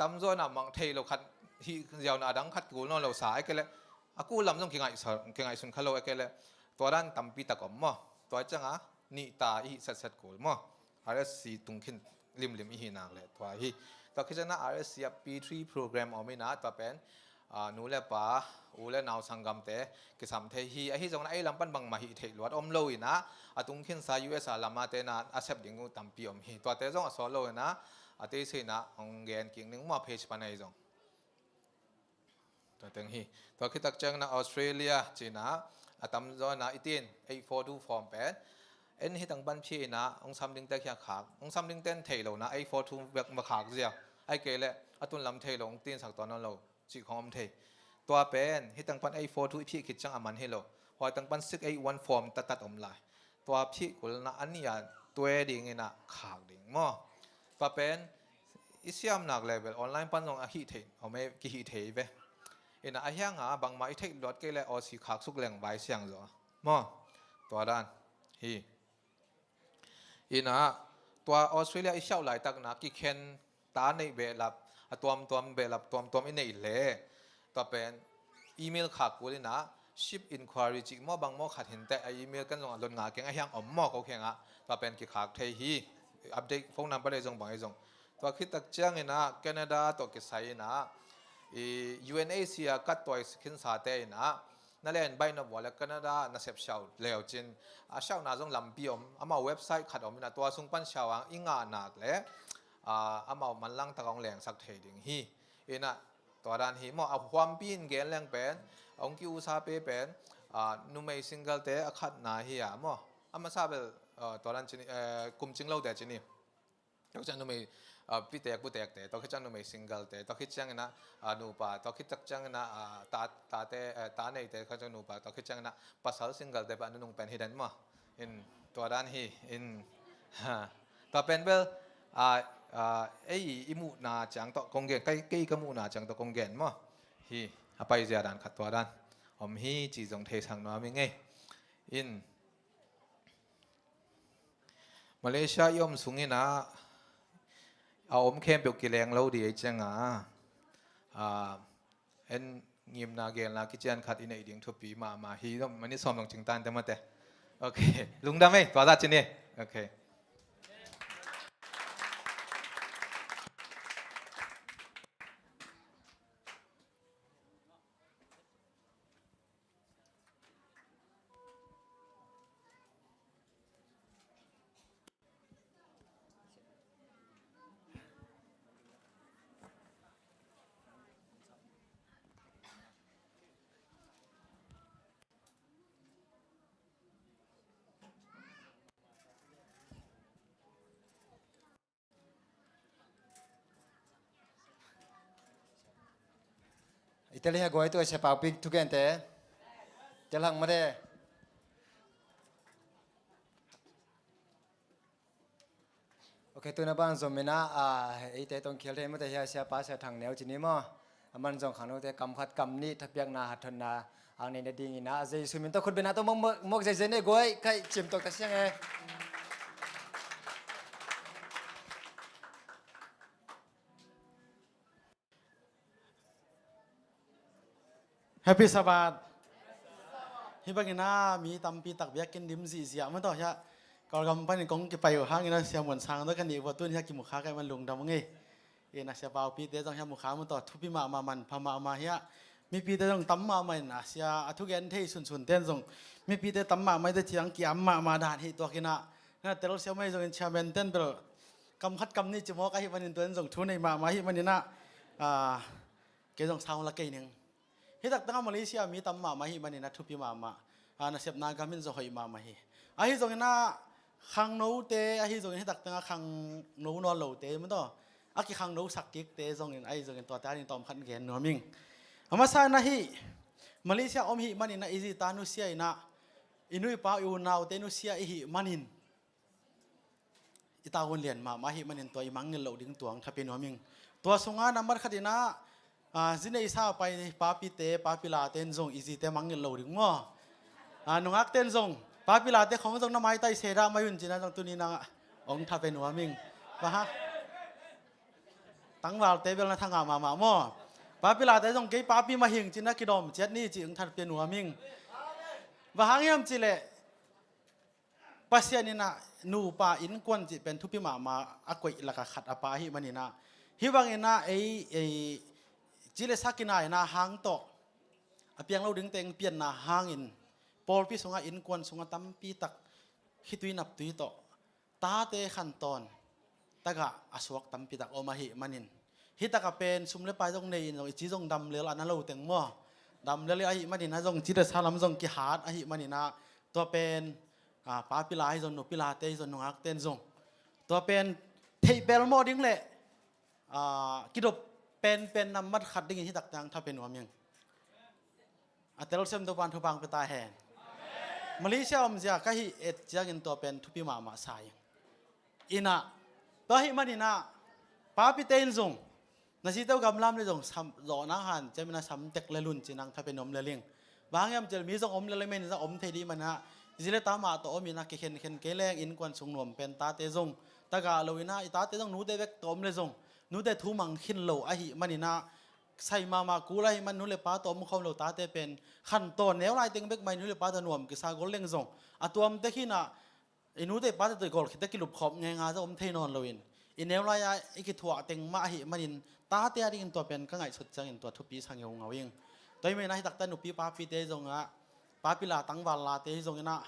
Tamzaw in ah mang thei lo khat hih ziau-in ah a dang khat kul nawn lo sa, ahih kei leh a kul lam zong kingaihsun, kingaihsun kha lo, ahih kei leh tua dan tampi tak om maw. Tua ciangin ah nih ta i hih setset kul maw. R S C tung khin limlim i hih nak leh tua hi. Tua khit ciangin ah R S C ah P three program om in ah tua pen, aa, nu le pa, u le nau sanggamte kisam thei hi. Ahi zongin ah ei lam pan bangmah hih theih luat om lo in ah, a tung khinsa U S a lam a te in ah a sep ding uh tampi om hi. Tuate zong a sawt lo in ah, a theihsa in ah hong gen kik ning maw, page pan ahi zong. Tua teng hi. Tua khit tak ciangin ah Australia ci-in ah, a tamzaw in ah i tin eight four two form pen, en hi tang pan phi in ah, hong sam dingte kiang khak, hong sam dingte in thei lo in ah eight four two bek va khak ziau. Ahih kei leh a tun lam thei lo, hong tinsak tuan lo cih khong om thei. Tua pen hi tang pan eight four two i phih khit ciang a man hi lo. Huai tang pan six eight one form taktak om lai. Tua phih kul in ah a nih-a tuai dingin ah khak ding maw. Tua pen i siam nak leh bel online pan zong a hih thei, om e, kihih thei ve. In ah a hiang a bangmah i theih luat kei leh Aussie khak suk leng vai siang zaw maw. Tua dan hi. In ah tua Australia i siauh laitak in ah kikhen ta neih behlap, a tuamtuam behlap tuamtuam i neih leh, tua pen email khak kul in ah, ship inquiry cih maw bang maw khat hi inteh, a email kan zong a lot ngah keng, a hiang om maw ko kiangah, tua pen kikhak thei hi. Update phone number ei zong bang ei zong. Tua khit tak ciangin ah Canada tawh kisai in ah, i U N H C R a kat tuai khinsate in ah, na len baih nop uh leh Canada nasep siau leu cin, a siauhna zong lampi om, amau website khat om in ah tua sung pan siau ang i ngah nak leh, aa, amau manlang tak hong lengsak thei ding hi. In ah tua dan hi maw, a huampi in gen leng pen, hong ki-usa pe pen, aa, numei single te a khatna hi a maw. A masa bel, aa, tua dan ci ni, ee, kum cing lote ci ni. Tua khit ciang numei, aa, pitek putekte, tua khit ciang numei single te, tua khit ciangin ah, aa, nupa, tua khit tak ciangin ah, aa, ta, tate, ee, ta neite, tua khit ciang nupa, tua khit ciangin ah pasal single te pen a nunung pen hi den maw. In, tua dan hi, in, ha. Tua pen bel, aa, aa, ei i muhna ciang tawh kong gen, kei, kei ka muhna ciang tawh kong gen maw. Hi, a paizia dan khat tua dan om hi cih zong theisak nuam ing ei. In, Malaysia i om sungin ah, a om khempeuh kileng lo ding ei ciangin ah, aa, en ngimna genla kician khat i neih ding thupi mahmah hi. Minute sawm zong cing ta inteh maw te. Ok. Lungdam ei, tua zah ci ni. Ok. I tel hia guai, tua Sia Paupi thugente. Tel hang mare. Ok, tuna ban zom in ah, ah, eite tawh khial thei mate hia, Siapa Sia Thang Neu ci ni maw. Aman zong khangnote kam khat kam nih thapiakna, hathawnna ang nei nadingin ah, Jesu min tawh khutbetna tawh mawk, mawk, mawk zeizei ni guai, kai cim tawk ta siang e. Happy Sabbath. Hih bangin ah mi tampi tak biakinn dim zihziah maw tawh hiah. Kawlgam panin kong kipai uh hangin ah Sia Muan Sang tawh ka nih uh a, tun hiah kimu kha ka hih man lungdam ung ei. In ah Sia Paupi te zong hiah mu kha maw tawh, thupi mahmah, manpha mahmah hiah. Mipite zong tam mahmah in ah, Sia a thugen thei sunsun ten zong mipite tam mahmah in, te ciang kiam mahmah dan hi tuak in ah. Na tel siam ei zongin chairman ten bel kam khat kam nih ci mawk ahih manin, tua in zong thu nei mahmah ahih manin ah, ah, kei zong sang la kei ning. Hih taktak ah Malaysia mi tam mahmah ahih manin ah thupi mahmah. Ah, nasepna gam in zong hoih mahmah hi. Ahi zongin ah khangnote, ahi zongin hih taktak ah khangno nawn lote maw tawh, a kikhangnosak kikte zongin, ahi zongin tuate ading tawm khat gen nuam ing. A masa in ah hih Malaysia om hih manin ah i zi ta nusia in ah, i nu i pa i unaute nusia i hih manin, i tavuan lian mahmah ahih manin tua i mangngilh loh ding tua hong thapia nuam ing. Tua sungah nambat khat in ah, zi neisa pai papite, papilate in zong i zite mangngilh lo ding maw? Nungakte in zong papilate khong zong na maitai se dah mai un ci-in ah zong tuni in ah hong thapia nuam ing. Tangvalte bel na thangah mahmah maw? Papilate zong kei papi mah hi ing ci-in ah kidawm ciat ni ci hong thapia nuam ing. Bang hang hiam cih leh Pasian in ah nupa innkuan cih pen thupi mahmah a koih lakah khat a pa ahih manin ah, hih bangin ah ei, ei ci le sa kinaina hang tawh a piang lo dingte hong pianna hangin pawlpi sungah, innkuan sungah tampi tak khitui naptui tawh tate khantawn tagah a suak tampi tak om ahih manin, hih takah pen sum le pai zong nei in zong i ci zong dam lel a na lo teng maw? Dam lel ahih manin ah zong ci le sa lam zong kihat ahih manin ah, tua pen papila hi zong, nupilate hi zong, nungakte in zong tua pen theih pelmawh ding le kidop penpen nambat khat dingin hih takte hong thapia nuam ing. A telsiam Topa'n thupha hong pia ta hen. Malaysia omzia ka hih et ciangin tua pen thupi mahmah sa ing. In ah, tua ahih manin ah papite in zong na zite uh gamla om le zong zawhna hanciam in ah sam tek lel un ci-in ah hong thapia nuam lel ing. Bang hang hiam cih leh mi zong om lel ahih manin ah om thei ding ahih manin ah, zi le ta mah tawh om in ah kikhenkhen kei leng innkuan sung nuam pen tate zong tagah lo in ah, i tate zong nute bek tawh om le zong nute thu mang khin lo ahih manin ah, sai mahmah kul ahih man nu le pa tawh om khawm lo tate pen khantawn neu lai teng bek mah in nu le pa tawh nuam kisa gol leng zong a tuamte khin ah, i nute i pate tawh i gol khit teh kilupkhawm ngeingai zong om thei nawn lo in, i neu lai-a i kithuah teng mah ahih manin tate a dingin tua pen ka ngaihsut ciangin tua thupi sa ngeungau ing. Tua ahih manin ah hih takte nupi papite zong ah, papila tangval late hi zongin ah,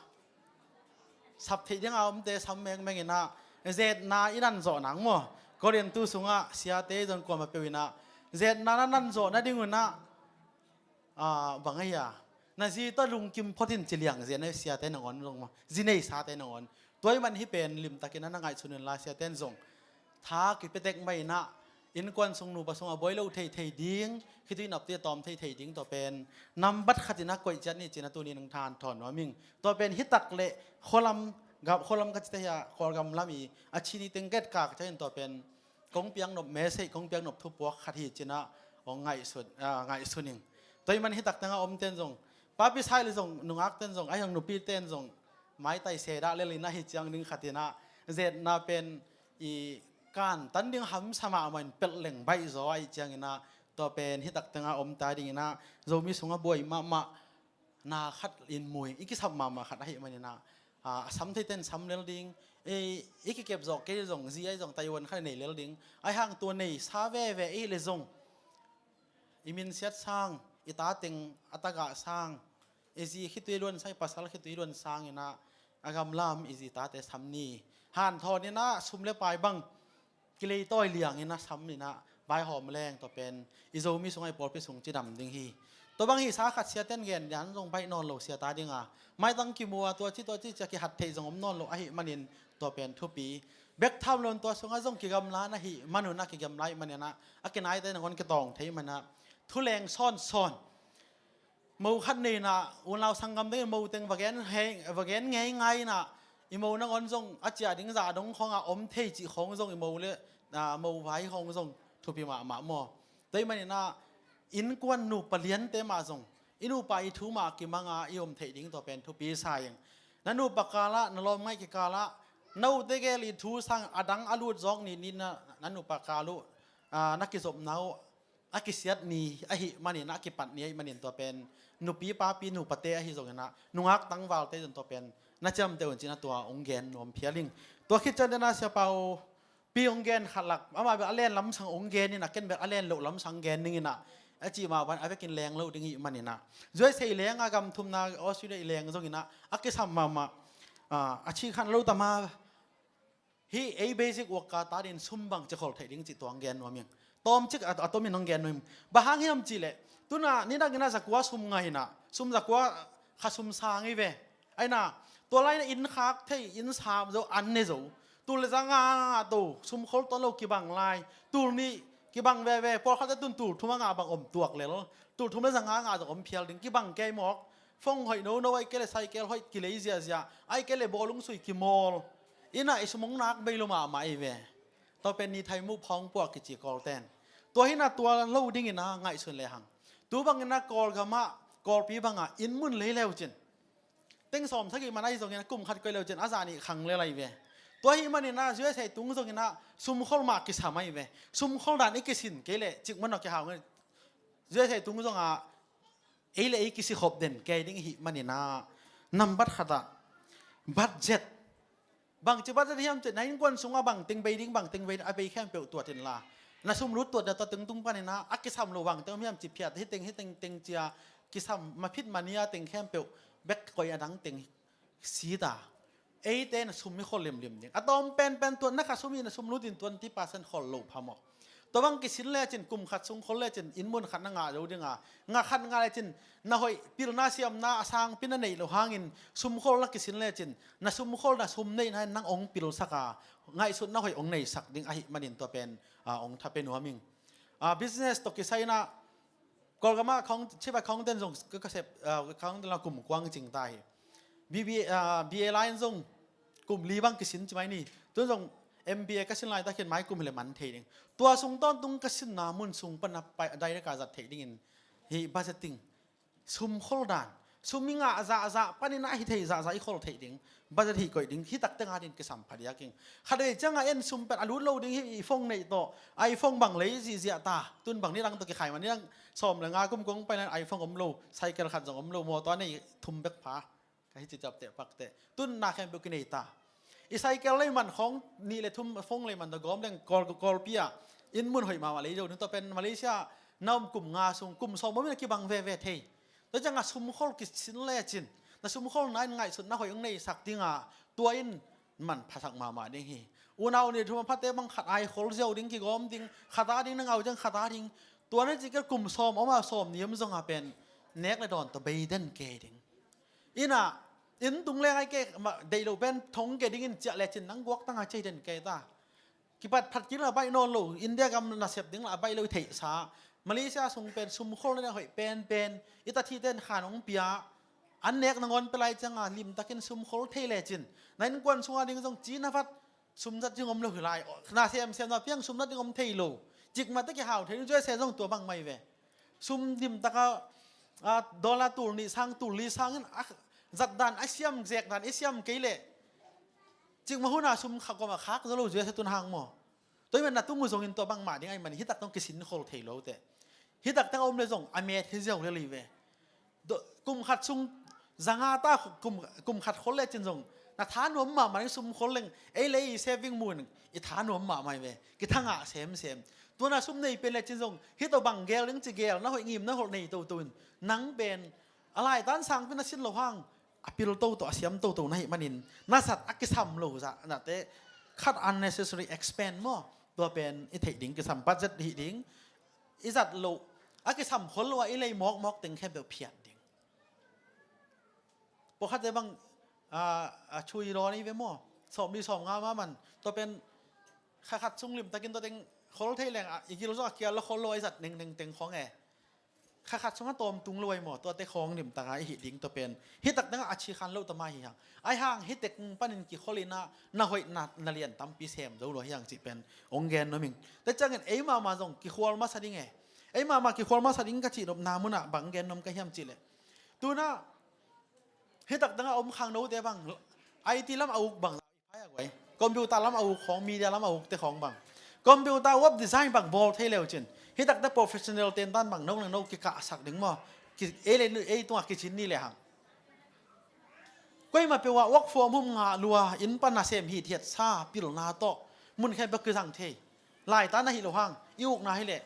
sap theih dinga omte sam mengmeng in ah, zetna i nan zawh nang maw? Korintu sungah siate zong kuamah peuh in ah zetna na nan zawh nading un ah, bang ahi a, na zi tawh lungkim phot in ci liang zetna siate nangawn zong maw, zi neisate nangawn. Tua ahih man hih pen limtakin ah na ngaihsun un la, siate in zong tha kipia tek mah in ah, innkuan sung nupa sungah buai lo theithei ding, khitui naptui a tawm theithei ding tua pen nambat khat in ah koih ciat ni ci-in ah tuni in hong hanthawn nuam ing. Tua pen hih tak le khualam, khualam ka cite hi a, Kawlgam lam i a chini teng ka et kak ciangin tua pen kong piaknop message, kong piaknop thupuak khat hi ci-in ah hong ngaihsun, ngaihsun ing. Tua ahih man hih tak tengah omte in zong, papi sa le zong, nungakte in zong, ahi zong nupite in zong maitai se dah lel in ah, ahi ciang ding khat in ah zetna pen i kantan ding hamsa mahmah in pelh leng baih zaw ahih ciangin ah, tua pen hih tak tengah omte a dingin ah Zomi sungah buai mahmah na khat in mu ing, i kisam mahmah khat ahih manin ah, a sam theite in sam lel ding, i kikep zawh kei zong zi ahi zong taiwan khat nei lel ding, ahi hang tua neisa veve i hih le zong i minsiat sang, i ta teng a tagah sang, i zi khitui luan sang, i pasal khitui luan sang in ah, a gamla om i zi tate sam ni. Hanthawn in ah sum le pai bang kileitawi liang in ah sam in ah vaihawm leng tua pen i Zomi sungah, i pawlpi sung cidam ding hi. Tua bang hisa khat siate in gen dan zong baih nawn lo siate a dinga, maitang kimu a tua ci tua ci ci a kihat theih zong om nawn lo ahih manin tua pen thupi. Bek tham lo in tua sungah zong kigamla na hih man un ah, kigamla ahih manin ah a kinaite nangawn kitawng thei man ah, thu leng sawnsawn. Mo khat nei in ah unau sanggam teng in mo teng va gen, va gen ngeingai in ah, i mo nangawn zong a ciah ding zah dong khawng a om thei cih khawng zong, i mo le mo vai khawng zong thupi mahmah maw? Tua ahih manin ah innkuan nupa liante mah zong i nupa i thu mah kimang a i om theih ding tua pen thupi sa ing. Na nupa kal ah, na lawmngaih kikal ah na ute gel i thu sang a dang a lut zawk ni, ni na, na nupa kal uh, na kizopna uh a kisiat ni ahih manin, a kipat ni ahih manin tua pen nupi papi nupate ahi zongin ah, nungak tangvalte zong tua pen na ciamteh un ci-in ah tua hong gen nuam phial ing. Tua khit ciangin ah Sia Pau pi hong gen khat lak, amah bel a len lamsang hong gen in ah, ken bel a len loh lamsang gen ning in ah, a cih mah bang a vekin leng lo ding ahih manin ah, zuai sei leng a gam thumna Australia i leng zongin ah a kisam mahmah. A, a cih khan lo tama, hih ei basic worker ta dingin sum bang ci khol theih ding cih tua hong gen nuam ing. Tawmcik a, a tomin hong gen nuam ing. Bang hang hiam cih leh, tu-in ah nidangin ah zakua sum ngah in ah, sum zakua kha sum sang hi ve. Ahi na, tua lai-in ah inn khak thei, inn sam zo, an ne zo. Tul le za nga to, sum khol tuan lo kibang lai. Tul nih Kibang veve, pawlkhatte tun tul thum a ngah bang om tuak lel, tul thum le za nga a ngah zong om phial ding, kibang kei mawk. Phone hoih nono, ahih kei leh cycle hoih kilei ziahziah, ahih kei leh bawlung sui kimawl. Inn ah i sum hong nak bei lo mahmah ei ve. Tua pen ni thai muh phawng puak kici Kawlten. Tua hi-in ah tua lo dingin ah ngaihsun lehang, tu bangin ah Kawlgam ah, Kawlpi bangah inn mun lei leu cin, teng sawm sagih man ahi zongin ah kum khat koih leu cin a zah nih khang lel ahi ve. Tua ahih manin ah U S A tung zongin ah sumkhol mah kisam ahi ve. Sumkhol dan i kisin kei leh cikmah nawh kihau nge. U S A tung zongah ei le ei kisikhop den kei ding i hih manin ah, nambat khat ah budget. Bangci budget hiam cih, na innkuan sungah bangteng bei ding, bangteng bei ding, a bei khempeuh tuat inla, na sum lut tuatna tua teng tung panin ah a kisam lo bangteng om hiam cih phiat, hih teng, hih teng teng ci-a kisam, maphit mania teng khempeuh bek koih a dang teng sit a, eite na sum i khol limlim ding. A tawm penpen tuat, na kha sum i na sum lut in twenty percent khol lo phamawh. Tua bang kisin lecin, kum khat sung khol lecin inn mun khat na ngah zo ding a, ngah khat ngah lecin na hoih, pilna siamna a sangpi na neih loh hangin sumkhol na kisin lecin, na sumkhol, na sum neihna in nang hong pilsak a, ngaihsutna hoih hong neisak ding ahih manin tua pen, ah, hong tha pia nuam ing. Ah, business tawh kisai-in ah Kawlgam ah account, chief accountant zong ka, ka sep, ah, accountant la kum kua cing ta hi. B B A, ah, B A line zong kum li bang kisin ci mai ni. Tun zong M B A ka sin laitakin mai kum hi leh man thei ding. Tua sung tawntung ka sinna mun sung pan a pai, direct a zat theih dingin hih budgeting, sumkhol dan, sum i ngah zahzah panin ah hi thei zahzah i khol theih ding, budget hih koih ding, hih takte ngai ding kisam phadiak ing. Khatvei ciangah en sum pen a lut lo ding hi, i phone neih tawh, a i phone bang lei zihziah ta, tun bang nidang tawh kikhai mah, nidang sawm le nga kum kong pai lai-in iPhone om lo, cycle khat zong om lo, mawtaw nei thum bek pha. Ka hi ci ciapteh pakteh. Tun na khempeuh kinei ta. I cycle lei man khawng nih le thum phone lei man tawh gawm leng Kawl, Kawlpi ah inn mun hoih mahmah lei zo ding, tua pen Malaysia na om kum nga sung, kum sawm om in a kibang veve thei. Tua ciangah sumkhol kisin lecin, na sumkholna in ngaihsutna hoih hong neisak ding a, tua in manphasak mahmah ding hi. Unau nih thum a phate bang khat ai khol ziau ding, kigawm ding, khat a ding na ngau ciang khat a ding. Tua na cih kei kum sawm om a, sawm nih om zong a pen nek le dawn tawh bei den kei ding. Inn ah, inn tung leng ahih kei, ma, deih loh pen thong kei dingin ciah lecin nang guaktang a ciah den kei ta. Kipat phat kik la baih nawn lo, India gam nasep ding la baih lo i theihsa. Malaysia sung pen sumkhol na hoih penpen, i tathite in khan hong pia. An nek nangawn pia lai ciangah limtakin sumkhol thei lecin, na innkuan sungah ding zong ci na vat, sum zat ding om lo hi lai. Na semsem na piang sum zat ding om thei lo. Cikmah teh kihau thei ding, U S A zong tua bang mah hi ve. Sum limtak a, a, dollar tul nih sang, tul li sang in a zat dan a siam, zek dan i siam kei leh, cikmah hun a sum kha kuamah khak zo lo, U S A tun hang maw. Tua ahih manin na tung uh zongin tua bangmah ding ahih manin hih tak tawh kisin khol thei lo teh. Hih tak teng a om leh zong a met hi ziau lel hi ve. Kum khat sung za nga ta, kum, kum khat khol lecin zong na thanuam mahmah ding, sum khol leng ei le ei saving mun i thanuam mahmah hi ve. Kithangah semsem. Tua na sum nei pen lecin zong hih tawh bang gel ding ci gel, na hoih ngim na holh nei toto in, nang pen a laitan sangpi na sin loh hang a pil toto, a siam toto na hih manin na zat a kisam lo zah, na te khat unnecessary expense maw, tua pen i theih ding kisam, budget hih ding. I zat loh, a kisam khol lo a i lei mawkmawk teng khempeuh phiat ding. Pawlkhatte bang, a, a chui lawn i ve maw, sawm li sawm nga mah man, tua pen kha khat sung limtakin tua teng khol thei leng a, i gil zong a kial lo khol lo a i zat nengneng teng khawng e. Kha khat sungah tawm tung lo ahi maw, tuate khawng limtak a i hih ding tua pen. Hih tak tengah a ci khan lo ta mah hi hang. Ahi hang hih tek panin kikholh in ah na hoih na, na lian tampi sem zo lo hi hang cih pen hong gen nuam ing. Tua ciangin ei mahmah zong kikhual masa ding e. Ei mahmah kikhual masa ding ka cih nopna munah bang gen nuam ka hiam cih leh, tu-in ah hih tak tengah om khangnote bang, I T lam a uk bang Computer lam a uk khawng, media lam a ukte khawng bang, computer web design bang bawl thei leu cin, hih takte professional tentan bang no leng no kikahsak ding maw? Ki, ei le ei tungah kicin ni le hang. Koimah peuh ah work from home ngah lua, inn pan a sem hithiat sa pilna tawh mun khempeuh kizang thei. Laitan ahi lo hang, i ukna hi leh.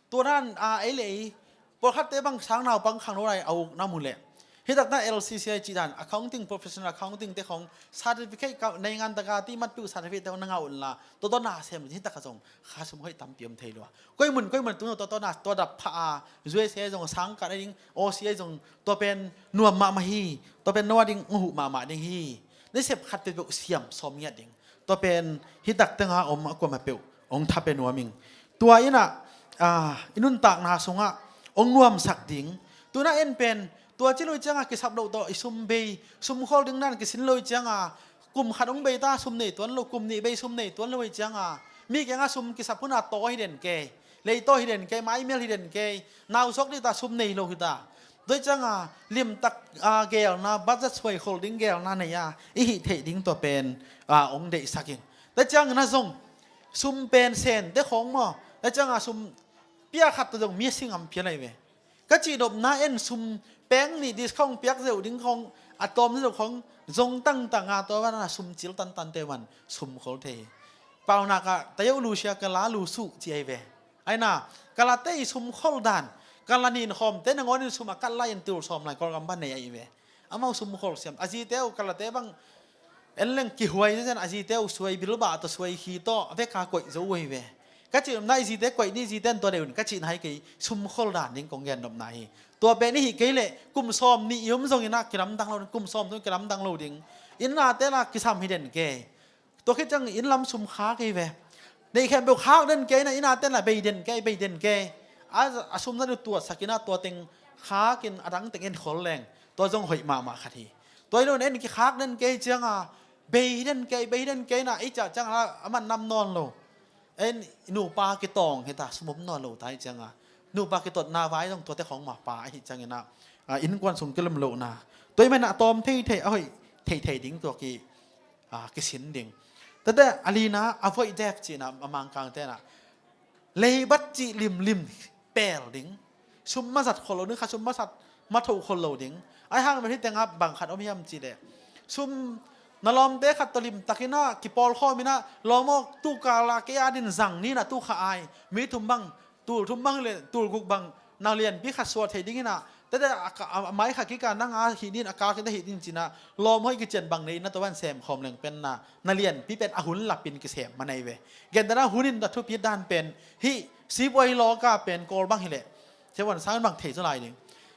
Tua dan a ei le ei, pawlkhatte bang sang naupang khangno lai a ukna mu leh. Hih takna L C C I cih dan, accounting, professional accounting te khawng, certificate ka nei ngan taka ti mat piu certificate te khawng na ngah unla, tua tua na sem hih takah zong kha sum hoih tampi om thei lua. Koi mun, koi mun tungah tua tua na, tua dap pha a, U S A zong sang khat a ding, O C A zong tua pen nuam mahmah hi, tua pen no a ding, nguh mahmah ding hi. Ni sep khat peuhpeuh siam sawm ngiat ding. Tua pen hih tak tengah om a kuamah peuh hong tha pia nuam ing. Tua in ah, ah, i nuntakna sungah hong nuamsak ding. Tuna en pen tua ci lo i cianga kisap loh tawh i sum bei, sum khol ding dan kisin lo i cianga kum khat hong bei ta sum nei tuan lo, kum nih bei sum nei tuan lo i cianga mi kianga sum kisap huna taw hi den kei, lei taw hi den kei, maimel hi den kei, nausuak dih ta sum nei lo hi ta. Tua i cianga limtak, ah, gelna, budget suai khol ding gelna nei a i hih theih ding tua pen, ah, hong deihsak in. Tua i ciangin a zong sum pen sente khawng maw, tua i cianga sum pia khat tawh zong mi a singam pia lai ve. Ka cihnopna en sum peng nih discount piak zeuh ding khong a tawm zeuh khong zong tangtang a tua van a sum cil tantante van sum khol thei hi. Paunak ah tayo lusia ka la lusuh ci ai ve. Aina ka la tei sum khol dan ka la nin khawmte nangawn in sum a kat lai in tul sawm lai Kawlgam ban nei ai ve. Amau sum khol siam a zite uh ka late bang en leng kihuai zen a zite uh suai bilbah tawh suai khi tawh a veka koih zo uh hi ve. Ka cih umna i zite koih ni zite an tua deuh in ka cihna hi kei sum khol dan ding kong gen nopna hi. Tua pen i hih kei leh kum sawm nih i um zongin ah kilamdang lo ding, kum sawm tung kilamdang lo ding. Inn nate la kisam hi den kei. Tua khit ciang inn lam sum khak hi ve. Neih khempeuh khak den kei na inn nate la bei den kei, bei den kei. A, a sum zan uh tuatsak in ah tua teng khak in a dang teng en khol leng tua zong hoih mahmah khat hi. Tua hi lo in en kikhak den kei cianga bei den kei, bei den kei na i ciah ciang a man nam nawn lo. En nupa kitawng hi ta sum om nawn lo ta hi cianga nupa kitotna vai zong tuate khawng mah pa ahi ciangin ah, ah, innkuan sung kilem lohna tua i man a tawm theithei a hoih theithei ding tua ki, ah, kisin ding. Tate a lina a voih dep cihna a mangkang tenah leibat cih limlim pel ding. Sum mazat khol lo ding, kha sum mazat matho khol lo ding. Ai hang men hi tengah bang khat om hiam cih leh sum na lawmte khat tawh limtakin ah kipawlkhawm in ah lawm aw tu kala kei adin zang ni na tu kha ai mi thum bang tul thum bang le tul guk bang na lianpi khat suah thei dingin ah tete a mai kha kika nang a hih din a kal kita hih din cinah lawm hoih kician bang nei na tua van sem khawm leng penna na lianpi pen a hun lapin kisem manei ve. Gentana hunin a thupi dan pen hih sipuai lawka pen kawl bang hileh siavuan sang bang thei zaw lai ding.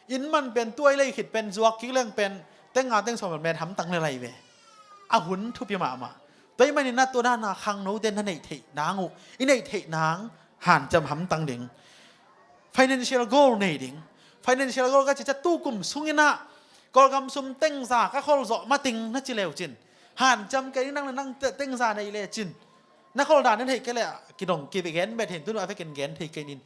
Inn man pen tuai lei khit pen zuak kik leng pen teng nga teng sawm pen hamtang le lai ve. A hun thupi mahmah. Tua i manin ah tua dana khangnote na neih theih nang uh i neih theih nang hanciam hamtang ding. Financial goal nei ding. Financial goal ka cica tu kum sungin ah Kawlgam sum tengza ka khol zawh mating na ci leu cin hanciam kei ding nang le nang tengza nei le cin na khol dan na theih kei le kidong kigen bet hin tunu a vekin gen thei kei nin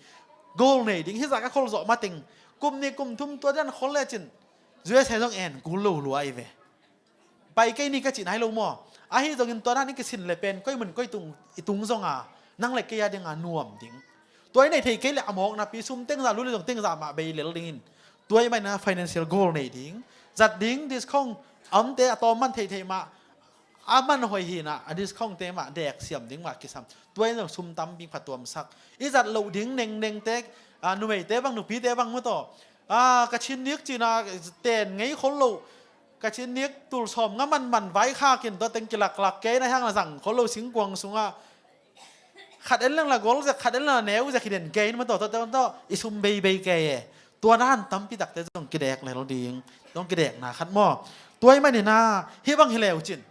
goal nei ding hi za ka khol zawh mating kum ni kum thum tua dan khol le cin U S A zong en kul lo lua i ve. Pai kei ni ka cih nai lo maw? Ahi zongin tua dan i kisin le pen koi mun koi tung i tung zonga nang le kei a dinga nuam ding. Tua i nei thei kei le a mawk napi sum tengza lu le zong tengza mah bei lel dingin tua i maina financial goal nei ding. Zat ding discount a omte a tawm man thei thei mah a man hoih hina a discount te mah dek siam ding mah kisam. Tua in zong sum tampi phatuamsak i zat loh ding nengnengte, a, numeite bang nupite bang mataw, a, ka chin nik cina ten ngei khol lo. Ka cin nik tul sawm nga manman vai khakin tua teng kilaklak kei na hiang la zang khol lo singkuang sungah khat en leng la gol zek khat en leng la neu zek hi den kei na mataw tua teng tawh i sum beibei kei e. Tua na han tampi takte zong kidek lel ding zong kidekna khat maw? Tua i manina hih bang hi leu cin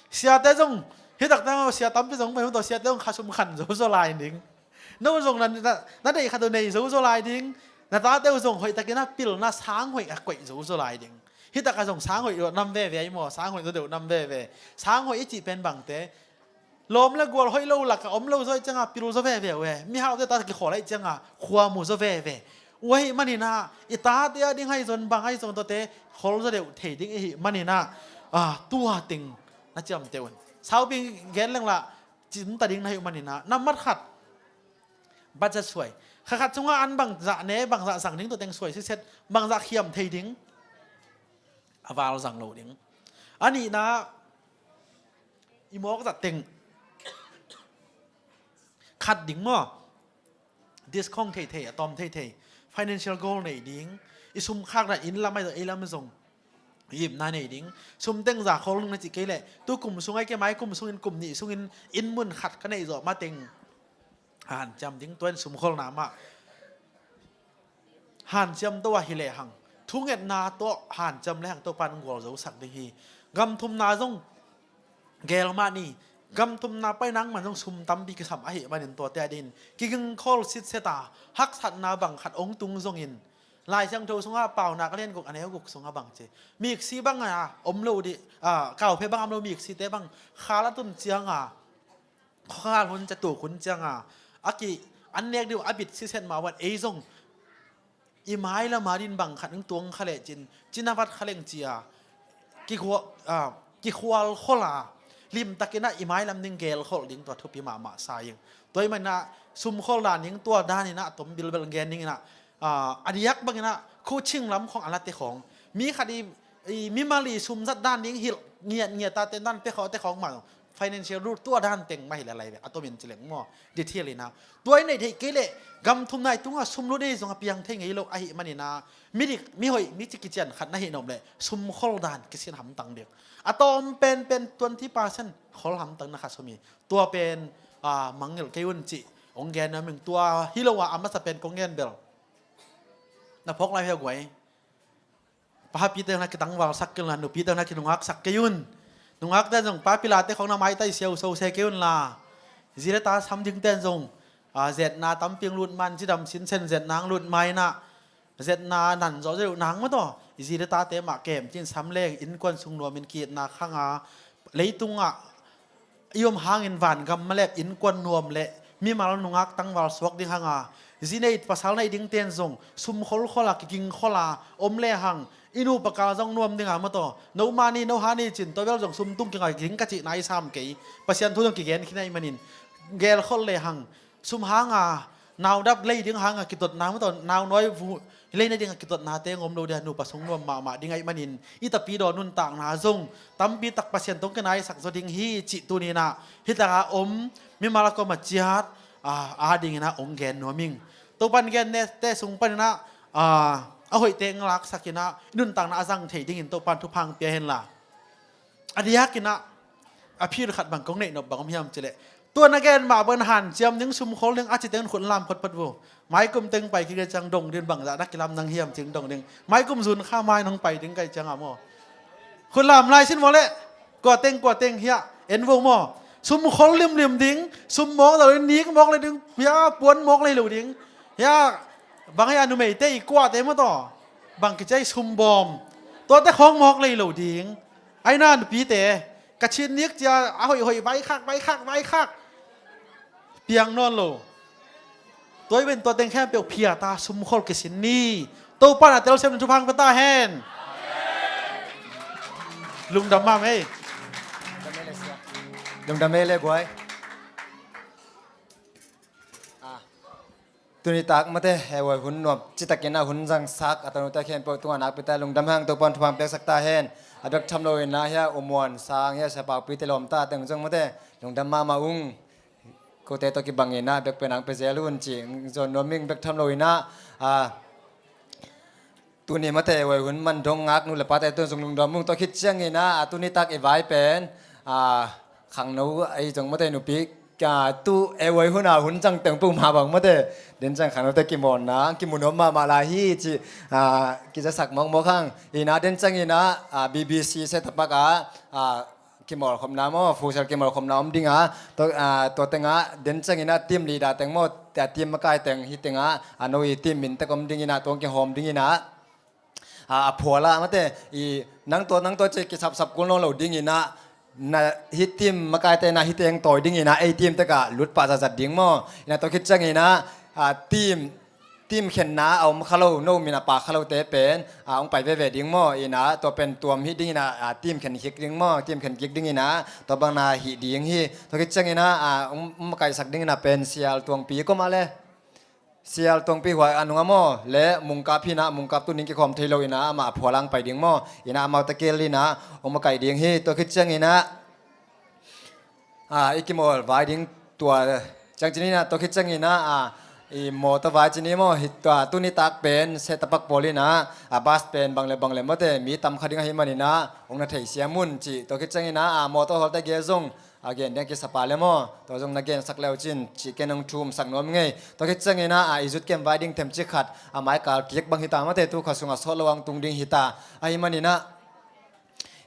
siate zong hih takte maw sia tampi zong pai mataw siate zong kha sum khan zo zo lai ding. No zong na, na, na deih khat uh nei zo zo lai ding. Na tate uh zong hoih takin a pilna sang hoih a koih zo zo lai ding. Hi taka zong sang hoih nam veve ai maw sang hoih zo deuh nam veve. Sang hoih i cih pen bangte lawm le gual hoih lo laka om lo zo i cianga pil zo veve uh e. Mihaute ta kikhawl ai cianga khua mu zo veve. Uahi manina i tate a ding hai zon bang hai zon tote khol zo deuh thei ding ihi manina, a, tua ting na ciamte un saupi gen leng la cimta ding na hi uh manina nambat khat budget suai. Kha khat cunga an bangzah ne bangzah zang ding tua teng suai siset bangzah khiam thei ding a val zang lo ding. A nihna i mawk zat teng khat ding maw? Discount thei thei a tawm thei thei financial goal nei ding. I sum khak na inn lam ai zong ei lam zong yimna nei ding. Sum tengza khol na cih kei leh tu kum sung ai kei mai kum sungin kum nih sungin inn mun khat ka neih zawh mateng hanciam ding tua in sum kholna mah hanciam to a hi lehang thungetna tawh hanciam lehang Topa in gual zosak ding hi. Gam thumna zong gel mah ni. Gam thumna pai nangman zong sum tampi kisam ahih manin tuate a dingin kigingkhol sitset a, haksatna bang khat hong tung zongin, Lai Siangtho sungah Paunak a lian guk a neu guk sungah bang ci, miksi bang a om lo dih, a, kauphe bang a om lo miksite bang khal a tun cianga, khuakhal hun ciang, tuk hun cianga a ki an nek dih uh a bit sitset mah bangin ei zong i mailam a dingin bang khat hong tuang kha lecin, cina vat kha leng ci-a, kikhual, a, kikhualkhol a, limtakin ah i mailam ding gelkhol ding tua thupi mahmah sa ing. Tua ahih manin ah sumkhol dan ding tua danin ah a tom bilbel gen dingin ah, a, a diak bangin ah khuching lam khawng a late khawng, mi khat i, i mimal i sum zat dan ding hilh ngiatngiat a ten dan pia khawng te khawng mah, financial rule tua dan teng mah hi lel lai ve, a tomin ci leng maw, detail in ah. Tua i neih theih kei leh gam thumna i tungah sum lut ei zong a piang thei ngei lo ahih manin ah, midik, mihoih, mi ci kician khat na hih nop leh sumkhol dan kisin hamtang ding. A tawm penpen twenty percent khol hamtang na kha sum hi. Tua pen, a, mangngilh kei un cih hong gen nuam ing. Tua hi lo a, a masa pen kong gen bel na phawk lai hi a guai. Papite na kitangvalsak kei un la, nupite na kinungaksak kei un. Nungakte zong papi late khawng na maitai siauso se kei un la. Zi le ta sam dingte zong, a, zetna tampi hong lut ma-in, cidam sinsen zetna hong lut ma-in ah, zetna nan zawh zeuh nang maw taw, i zi le tate mah kem cin sam leng innkuan sung nuamin ki-itna khang a, leitungah i om hangin vangam malep innkuan nuam le mimal nungak tangval suak ding hang a, zi nei pasal nei dingten zong sum kholkhol a, kiging khol a om le hang, i nupa kal zong nuam ding a maw taw, no mani no hani cin tua bel zong sum tung kingai ding ka cihna i sam kei. Pasian thu zong kigen khin ahih manin gel khol le hang, sum hang a, nau dap lei ding hang a kitotna maw taw, nau nawi vu lei na ding a kitotnate ngom lo ding a, nupa sung nuam mahmah ding ahih manin i tapidaw nuntakna zong tampi tak Pasian tawh kinaisak zaw ding hi cih tuni-in ah, hi tak a om mimal a kawm a ciat, a, a dingin ah hong gen nuam ing. Topan gen nete sung panin ah, a, a hoihte hong laksak in ah, i nuntakna a zang thei dingin Topan thupha hong pia hen la. A diakin ah, a phir khat bang kong neih nop bang om hiam cih leh, tua na gen mah bangin hanciam ding, sum khol ding a cite in khut lam photphot vo. Maikum teng pai kik le ciang dong ding, bangzah na kilam nang hiam cih dong ding. Maikum zun kha mai nong pai ding ka hih ciang a maw, khut lam lai sin vo leh. Kua teng, kua teng hiah en vo maw. Sum khol limlim ding, sum mawk lo ding, nik mawk le ding, hiah puan mawk le lo ding. Hiah bang hiah numeite i kuate maw taw, bang kici a, i sum bawm, tuate khawng mawk le lo ding. Ai na nupite, ka chin nik cia a hoihhoih vaikhak, vaikhak, vaikhak, piang nawn lo. Tua i ven tua teng khempeuh phiat a, sum khol kisin ni. Topan a telsiam in thupha hong pia ta hen. Lungdam mahmah ei. Lungdam ei le guai. Ah. Tuni tak mate, e, huai hun nuam, citakin a hun zangsak a tanute khempeuh tungah nakpi tak lungdam hang, Topan thupha hong piaksak ta hen. A bek tham lo in a hiah U Muan Sang hiah, Sia Pau Pi te lawmta teng zong mate, lungdam mahmah ung. Kote tawh kibangin a bek pen hong pia zel un ci zawn nuam ing. Bek tham lo in a, a, tuni mate, e, huai hun man dong ngak nu le pate tun zong lungdam ung. Tua khit ciangin a, a, tuni tak i vai pen, a, khangno ei zong mate, nupi, a, tu, e, huai hun a hun zang teng peuhmah bang mate, den ciang khangnote kimawlna kimu nuam mahmah lai hi ci, a, kizasak mawkmawk hang. In a den ciangin a, a, B B C set a pak a, a, kimawlkhopna maw, futsal kimawlkhopna om ding a, tua, a, tua teng a den ciangin a team leader teng maw, a, team makai teng hi teng a, a, no i team min tek om dingin a, tua hong kihawm dingin a, a, a phual a mate, i nang tua, nang tua ci kisapsap kul nawn lo dingin a, na, hih team makaite na hih teng tawi dingin a, ei team tek a lut pah zatzat ding maw. In a tua khit ciangin a, a, team, team khenna a om kha lo, no min a pha kha lote pen, a, hong pai veve ding maw. In a tua pen tuam hih dingin a, a, team khen kik ding maw, team khen kik dingin a, tua bang na hih ding hi. Tua khit ciangin a, a, hong, hong makaihsak dingin a pen Sial Tuangpi kua mah le. Sial Tuangpi huai a nung a maw, le Mungkap hi in a, Mungkap tu ning kikhawm thei lo in a, amah a phual a hong pai ding maw. In a amaute kel in a hong makaih ding hi. Tua khit ciangin a, a, i kimawl vai ding tua ciang ci ni in a, tua khit ciangin a, a, i mawtaw vai ci ni maw, hi tua tuni tak pen set a pak pawl in a, a, bus pen bang le bang le mawte, mi tam kha ding ahih manin a, hong na theisiam un ci. Tua khit ciangin a, a, mawtaw hawlte gel zong, a, gen ding a kisa pah le maw, tua zong na gensak le uh cin ci, ken hong thumsak nuam ing ei. Tua khit ciangin a, a, i zut kem vai ding themcik khat, a, maikal kik bang hi ta mawte, tu kha sungah sawt lo hong tung ding hi ta. Ahih manin a,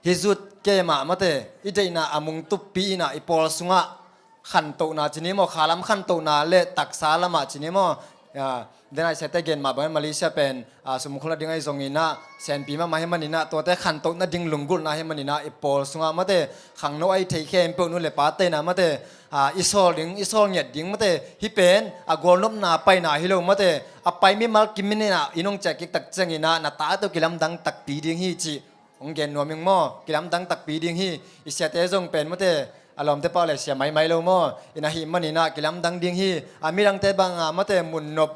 hih zut keimah mate, i deihna a mung tuppi inah i pawl sungah khantohna ci ni maw, khalam khantohna le taksa lamah ci ni maw. Ya, denai siate gen mah bangin Malaysia pen, ah, sumkhol nading ahi zonginah, senpi mahmah hi maninah, tuate khantoh nading lunggulhna hi maninah, i pawl sungah mate, khangno ahi thei khempeuh nu le pate inah mate, ah, i sawl ding, i sawl ngiat ding mate, hih pen a gualnopna paina hi lo mate, a pai mimal kim inah i nong ciah kik tak cianginah na tate uh kilamdang takpi ding hi cih hong gen nuam ing maw? Kilamdang takpi ding hi. I siate zong pen mate, a lawmte pau le sia maimai lo maw? Inah hih maninah kilamdang ding hi. A midangte banga mate, mun nop,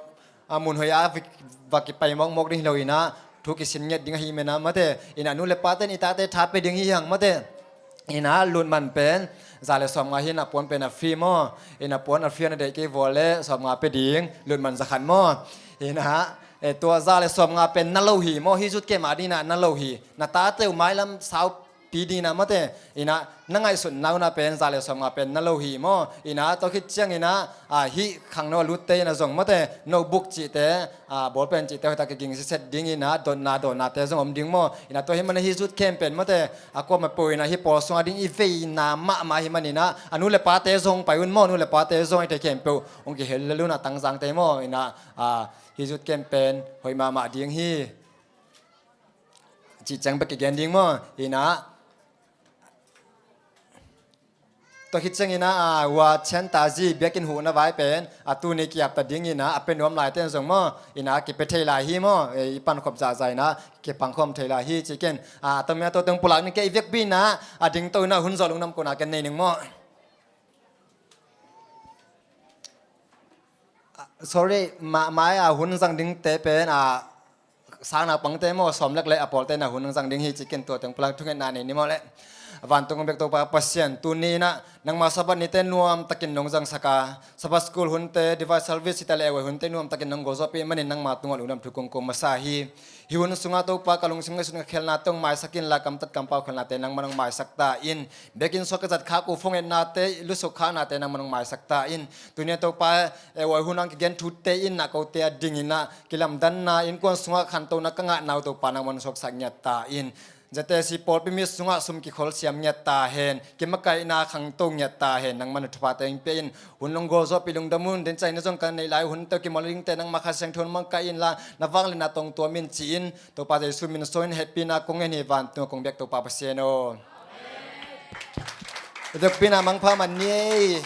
a mun hoih a va kipai mawkmawk ding hi lo inah thu kisin ngiat ding ahi menah mate. Inah nu le pate in i tate tha pe ding hi hang mate. Inah lutman pen za le sawmnga hi inah puan pen a free maw? Inah puan a free a na deih kei vua le sawmnga pe ding, lutman za khat maw? Inah, eh, tua za le sawmnga pen na lo hi maw? Hih zut kei mah ding inah na lo hi. Na tate uh mailam saupi ding inah mate. Inah na ngaihsutna uh inah pen za le sawmnga pen na lo hi maw? Inah tua khit cianginah, ah, hih khangno a lutte inah zong mate, notebook cihte, ah, ballpen cihte hoihtak kiging siset ding inah, dotna dotnate zong om ding maw? Inah tua hi mana hih zut kei pen mate, a kuamah peuh inah hih pawl sungah ding i veina mahmah hi maninah, a nu le pate zong pai un maw? Nu le pate zong i te khempeuh hong kihel lel un a tangzangte maw? Inah, ah, hih zut kei pen hoih mahmah ding hi. Cih ciang bek kigen ding maw? Inah tua khit cianginah, ah, hua Chan Tazi biakinn huhna vai pen a tuni kiapta ding inah a pe nuam laite in zong maw? Inah kipia thei lai hi maw? Eh, i pankhop zahzah inah kipangkhawm thei lai hi ci ken. Ah, a tawmia tua teng pulak ning kei, i vekpi inah a dingto inah hun zawh lungdam kona ken nei ning maw? Ah, sorry, ma-, mai a hun zang dingte pen, ah, sang naupangte maw, sawm lek le a pawlte na hun zang ding hi ci ken, tua teng pulak thungetna nei ni maw le. Vantung bek Topa Pasian, tuni inah nangma Sabbath nite nuam takin nong zangsak a, Sabbath school hunte, devotion service hita le ewe hunte nuam takin nong gualzawhpih manin nangma tungah lungdam thu kong ko masa hi. Hih hun sungah Topa ka lungsim ngaihsut ka khelnate hong maisak inla, kamtat kampau khelnate nangman hong maisak ta in. Biakinn sungah ka zat khak uh phone etnate, lusuk khaknate nangman hong maisak ta in. Tuni a Topa, eh, huai hun a kigen thute in ah kote a ding inah kilamdanna, innkuan sungah khantohna ka ngahna uh Topa nangman suaksak ngiat ta in. Zate si pawlpi mi sungah sum kikholsiam ngiat ta hen, kimakaihna khangto ngiat ta hen, nangman a thuphate hong pia in. Hun long gualzawhpih lungdam un, den caina zong ka neih lai hunte uh kimawl dingte nangma Kha Siangtho hong makaih inla, na vangliatna tawh tuam in ci-in, Topa Jesu min suangin hehpihna kong ngen hi, vantung kong biak Topa Pasian aw. Hehpihna mangpha man ni ei.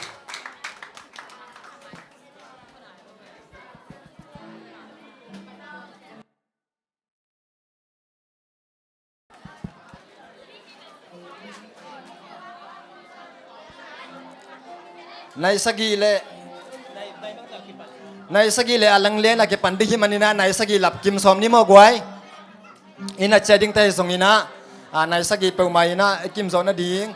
Nai sagih le, nai sagih le a lang lian a kipan ding hi maninah, nai sagih lap kim sawm ni maw guai. Inn a ciah dingte hi zong inah, a, nai sagih peuhmah inah i kim zawh nading.